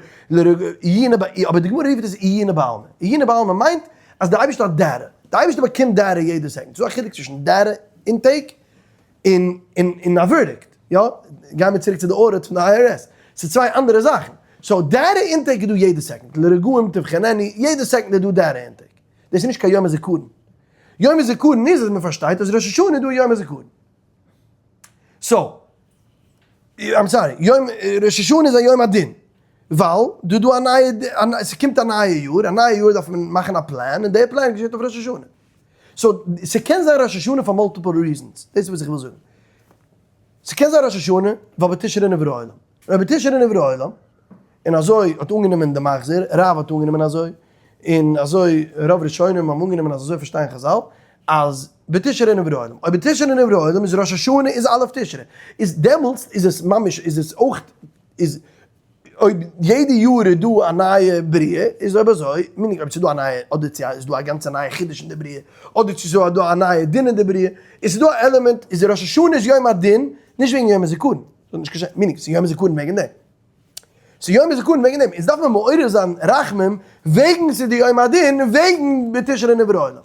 אבער די גמרא רופט עס עיונא בעלמא. עיונא בעלמא מיינט אז די אייבערשטער האט data, די אייבערשטער באקומט data יעדע סעקונד. ס'איז דא א חילוק צווישן data intake און און א verdict. יא, גייען מיר צוריק צו די audit פון די IRS. ס'איז צוויי אנדערע זאכן. so data intake איז דא יעדע סעקונד, לרגעים תבחנני, יעדע סעקונד איז דא data intake. דאס איז נישט קיין יום הזיכרון. יום הזיכרון איז אז מען פארשטייט אז ראש השנה איז דא יום הזיכרון. so, I'm sorry, יום, ראש השנה איז א יום הדין. ווייל דא דא א נייע, ס'קומט א נייע יאר, א נייע יאר דארף מען מאכן א פלאן, און די פלאן געשעט אויף ראש השנה. so, ס'קען זיין ראש השנה פאר multiple reasons, דאס איז וואס איך וויל זאגן. ס'קען זיין ראש השנה ווייל בתשרי נברא העולם. אויב בתשרי נברא העולם, און אזוי האט אנגענומען די מחזור, רב האט אנגענומען אזוי, און אזוי רוב ראשונים האבן אנגענומען אז אזוי פארשטייען חזל, אז בתשרי נברא העולם. אויב בתשרי נברא העולם איז ראש השנה איז א' תשרי. איז דעמאלטס איז עס ממש איז עס אויך איז אויב יעדע יאר איז דא א נייע בריאה, איז אויב אזוי, meaning אויב ס'איז דא א נייע, אדער צו איז דא א גאנצע נייע חידוש אין די בריאה, אדער צו ס'איז דא א נייע דין אין די בריאה, איז ס'איז דא א עלעמענט, איז ראש השנה איז יום הדין, נישט וועגן יום הזיכרון, ס'האט נישט קיין שייכות, meaning ס'איז יום הזיכרון וועגן דעם. ס'איז יום הזיכרון וועגן דעם, איז דארף מען מעורר זיין רחמים וועגן ס'איז די יום הדין, וועגן בתשרי נברא העולם.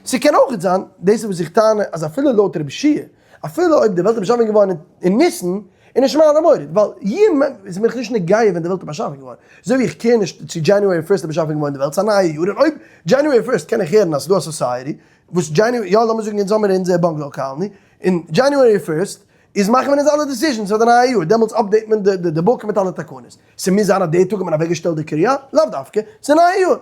ס'קען אויך זיין, דאס איז וואס איך טענה, אז אפילו לויט רבי יהושע, אפילו אויב די וועלט איז באשאפן געווארן אין ניסן, איז נישט מעלה מוריד, ווייל ימ איז מיך נישט נוגע ווען די וועלט איז באשאפן געווארן, אזוי ווי איך care נישט צו January first איז באשאפן געווארן די וועלט, ס'איז א נייע יאר, און אויב January first קען איך הערן אז ס'איז דא א society וואס January, יא לאמיר זאגן אונז האמיר אונזער bungalow colony, און January first איז מאכן מיר אונז אלע decisions פאר די נייע יאר, דעמאלטס update מען די book מיט אלע תקנות. ס'מוז זיין אז די טאג האט מען אוועקגעשטעלט די קריה? לאו דווקא, ס'איז נייע יאר.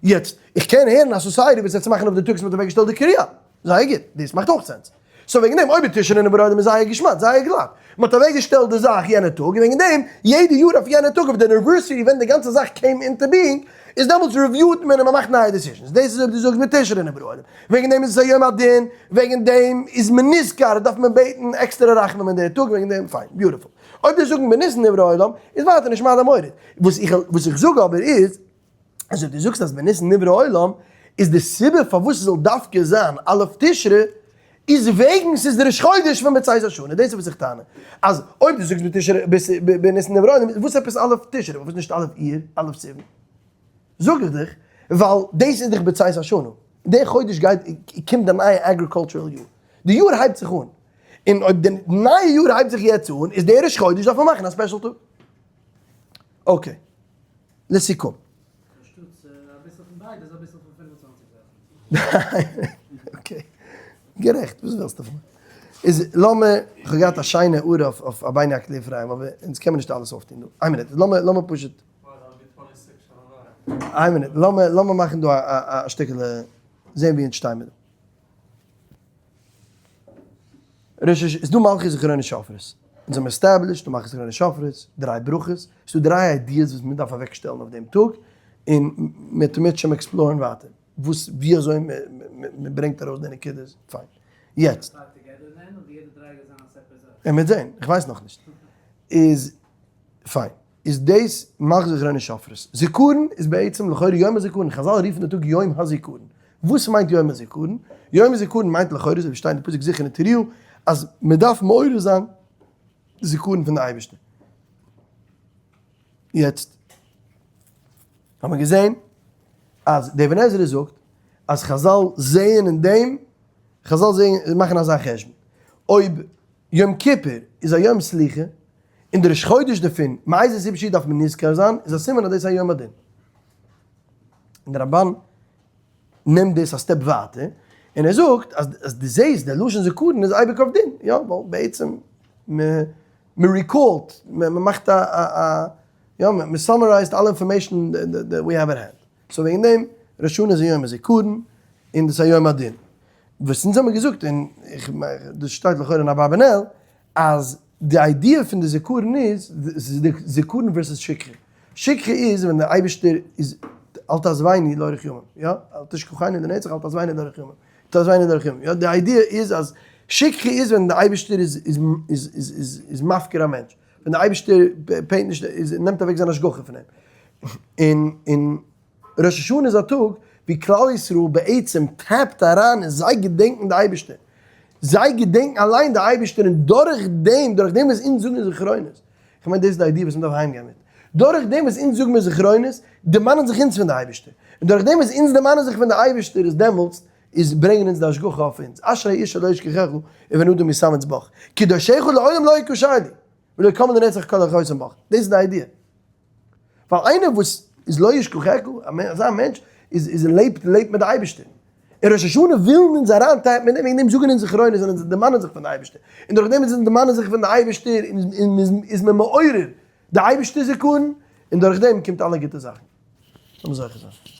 יעצט, איך קען הערן א society וואס וועט צומאכן אויף די טאג וואס מ'האט אוועקגעשטעלט די קריה. זייער גוט, דאס מאכט אויך sense. so וועגן דעם, אויב איז תשרי נברא איז זייער געשמאק, זייער גלאט. מ'האט אוועקגעשטעלט די זאך יענע טאג, און וועגן דעם, יעדע יאר אויף יענע טאג, אויף די anniversary ווען די גאנצע זאך came into being, איז דעמאלטס review ט מען און מ'מאכט נייע decisions. דאס איז אויב דו זאגסט בתשרי נברא העולם. וועגן דעם איז עס א יום הדין, וועגן דעם איז מען נזכר, דארף מען בעטן עקסטערע רחמים אין די טאג, וועגן דעם, פיין, beautiful. אויב דו זאגן בניסן נברא העולם, איז ווייטער נישט מעלה מוריד. וואס איך זאג אבער איז, אז אויב דו זאגסט אז בניסן נברא העולם, איז די סיבה פארוואס עס זאל דווקא זיין א' תשרי, איז וועגן ס'איז די ראש חודש פון בצאת השנה, דאס איז וואס איך טענה, אז אויב דו זאגסט בתשרי בניסן נברא העולם, וואס עפעס א' תשרי, פארוואס נישט א' אייר, א' סיוון? זאג איך דיך, ווייל דאס איז דאך בצאת השנה, די חודש גייט, קומט די נייע agricultural יאר, די יאר הייבט זיך אן, און אויב די נייע יאר הייבט זיך יעצט אן, איז די ראש חודש דארף מען מאכן א special טאג. okay. לסיכום. אנשטאטס אביסל פון ביידע איז אביסל פון 25 זאכן. okay. גערעכט, וואס ווילסטו פון מיר? איז לאמיר, איך האב געהאט א שיינע הערה אויף רבינו הק' אפרים, אבער אונז קען מען נישט אלעס אויפטון דא. איין מינוט, לאמיר לאמיר פשוט. איין מינוט, לאמיר לאמיר מאכן דא א שטיקעלע, זען ווי אונז שטיי מיר דא. ראש השנה, איז דא מלכיות זכרונות שופרות? אונז האבן established דא מלכיות זכרונות שופרות, דריי ברכות, ס'איז דא דריי ideas וואס מ'דארף אוועקשטעלן אויף דעם טאג, און מ'וועט אם ירצה השם explore ן ווייטער, וואס ווי אזוי מ'ברענגט ארויס די נקודות, פיין. יעצט. מ'וועט זען, איך ווייס נאכנישט. איז פיין. איז דאס מלכיות זכרונות שופרות. זיכרון איז בעצם לכאורה יום הזיכרון, חזל רופן די טאג יום הזיכרון. וואס מיינט יום הזיכרון? יום הזיכרון מיינט לכאורה אזוי ווי שטייט אין די פסוק זכרון תריעו, אז מען דארף מעורר זיין די זיכרון פון די אייבערשטער. יעצט האט מען געזען אז דער אבן עזרא זאגט אז חזל זעען אין דעם, חזל זעען מאכן אזא חשבון, אויב יום כיפור איז א יום סליחה, און די ראש חודש דערפון, מאיזה סיבה שהיא דארף מען נזכר זיין, איז א סימן אז דאס איז א יום הדין. און די רמבן נעמט דאס א step ווייטער, און ער זאגט אז אז דו זעהסט דער לשון זכרון איז אייביג אויף דין, יא, ווייל בעצם מען recall ט, מען מאכט א א א יא, מען summarize ט אלע information that we have at hand. So וועגן דעם, ראש השנה איז א יום הזיכרון, און דאס איז א יום הדין. וואס אונז האמיר געזאגט, און איך דאס שטייט לכאורה אין אברבנאל, אז די idea פון די זיכרון איז, ס'איז די זיכרון versus שכחה. שכחה איז ווען דער אייבערשטער איז אל תעזבני לאורך ימים, יא? אל תשכחני לנצח אל תעזבני לאורך ימים. תעזבני לאורך ימים, יא? די idea איז אז שכחה איז ווען דער אייבערשטער איז איז איז איז איז מפקיר א מענטש. ווען דער אייבערשטער פעינט נישט איז נעמט אוועק זיין השגחה פון אים. און און ראש השנה איז א טאג ווי כלל ישראל בעצם tap ט אריין און זיי געדענקן די אייבערשטער. זיי געדענקן אליין די אייבערשטער און דורך דעם, דורך דעם וואס אונז זאגן זכרונות, איך מיין דאס איז די idea וואס מען דארף אהיים גיין מיט, דורך דעם וואס אונז זאגן מיר זכרונות, דערמאנען זיך אונז פון די אייבערשטער, און דורך דעם וואס אונז דערמאנען זיך פון די אייבערשטער איז דעמאלטס איז ברענגען אונז די השגחה אויף אונז, אשרי איש שלא ישכחך ובן אדם ישמץ בך, קדשך לעולם לא יקשרו ולא קם לנצח כל החוסם בך, דאס איז די idea. ווייל איינער וואס איז לא ישכחך, אזא מענטש איז איז לעבט לעבט מיט די אייבערשטער. אין ראש השנה ווילן אונז אריין tap ן מיט דעם, וועגן דעם זאגן אונז זכרונות און אונז דערמאנען זיך פון די אייבערשטער. און דורך דעם וואס אונז דערמאנען זיך פון די אייבערשטער איז מען מעורר די אייבערשטער זיכרון, און דורך דעם קומט אלע גוטע זאכן. לאמיר זוכה זיין.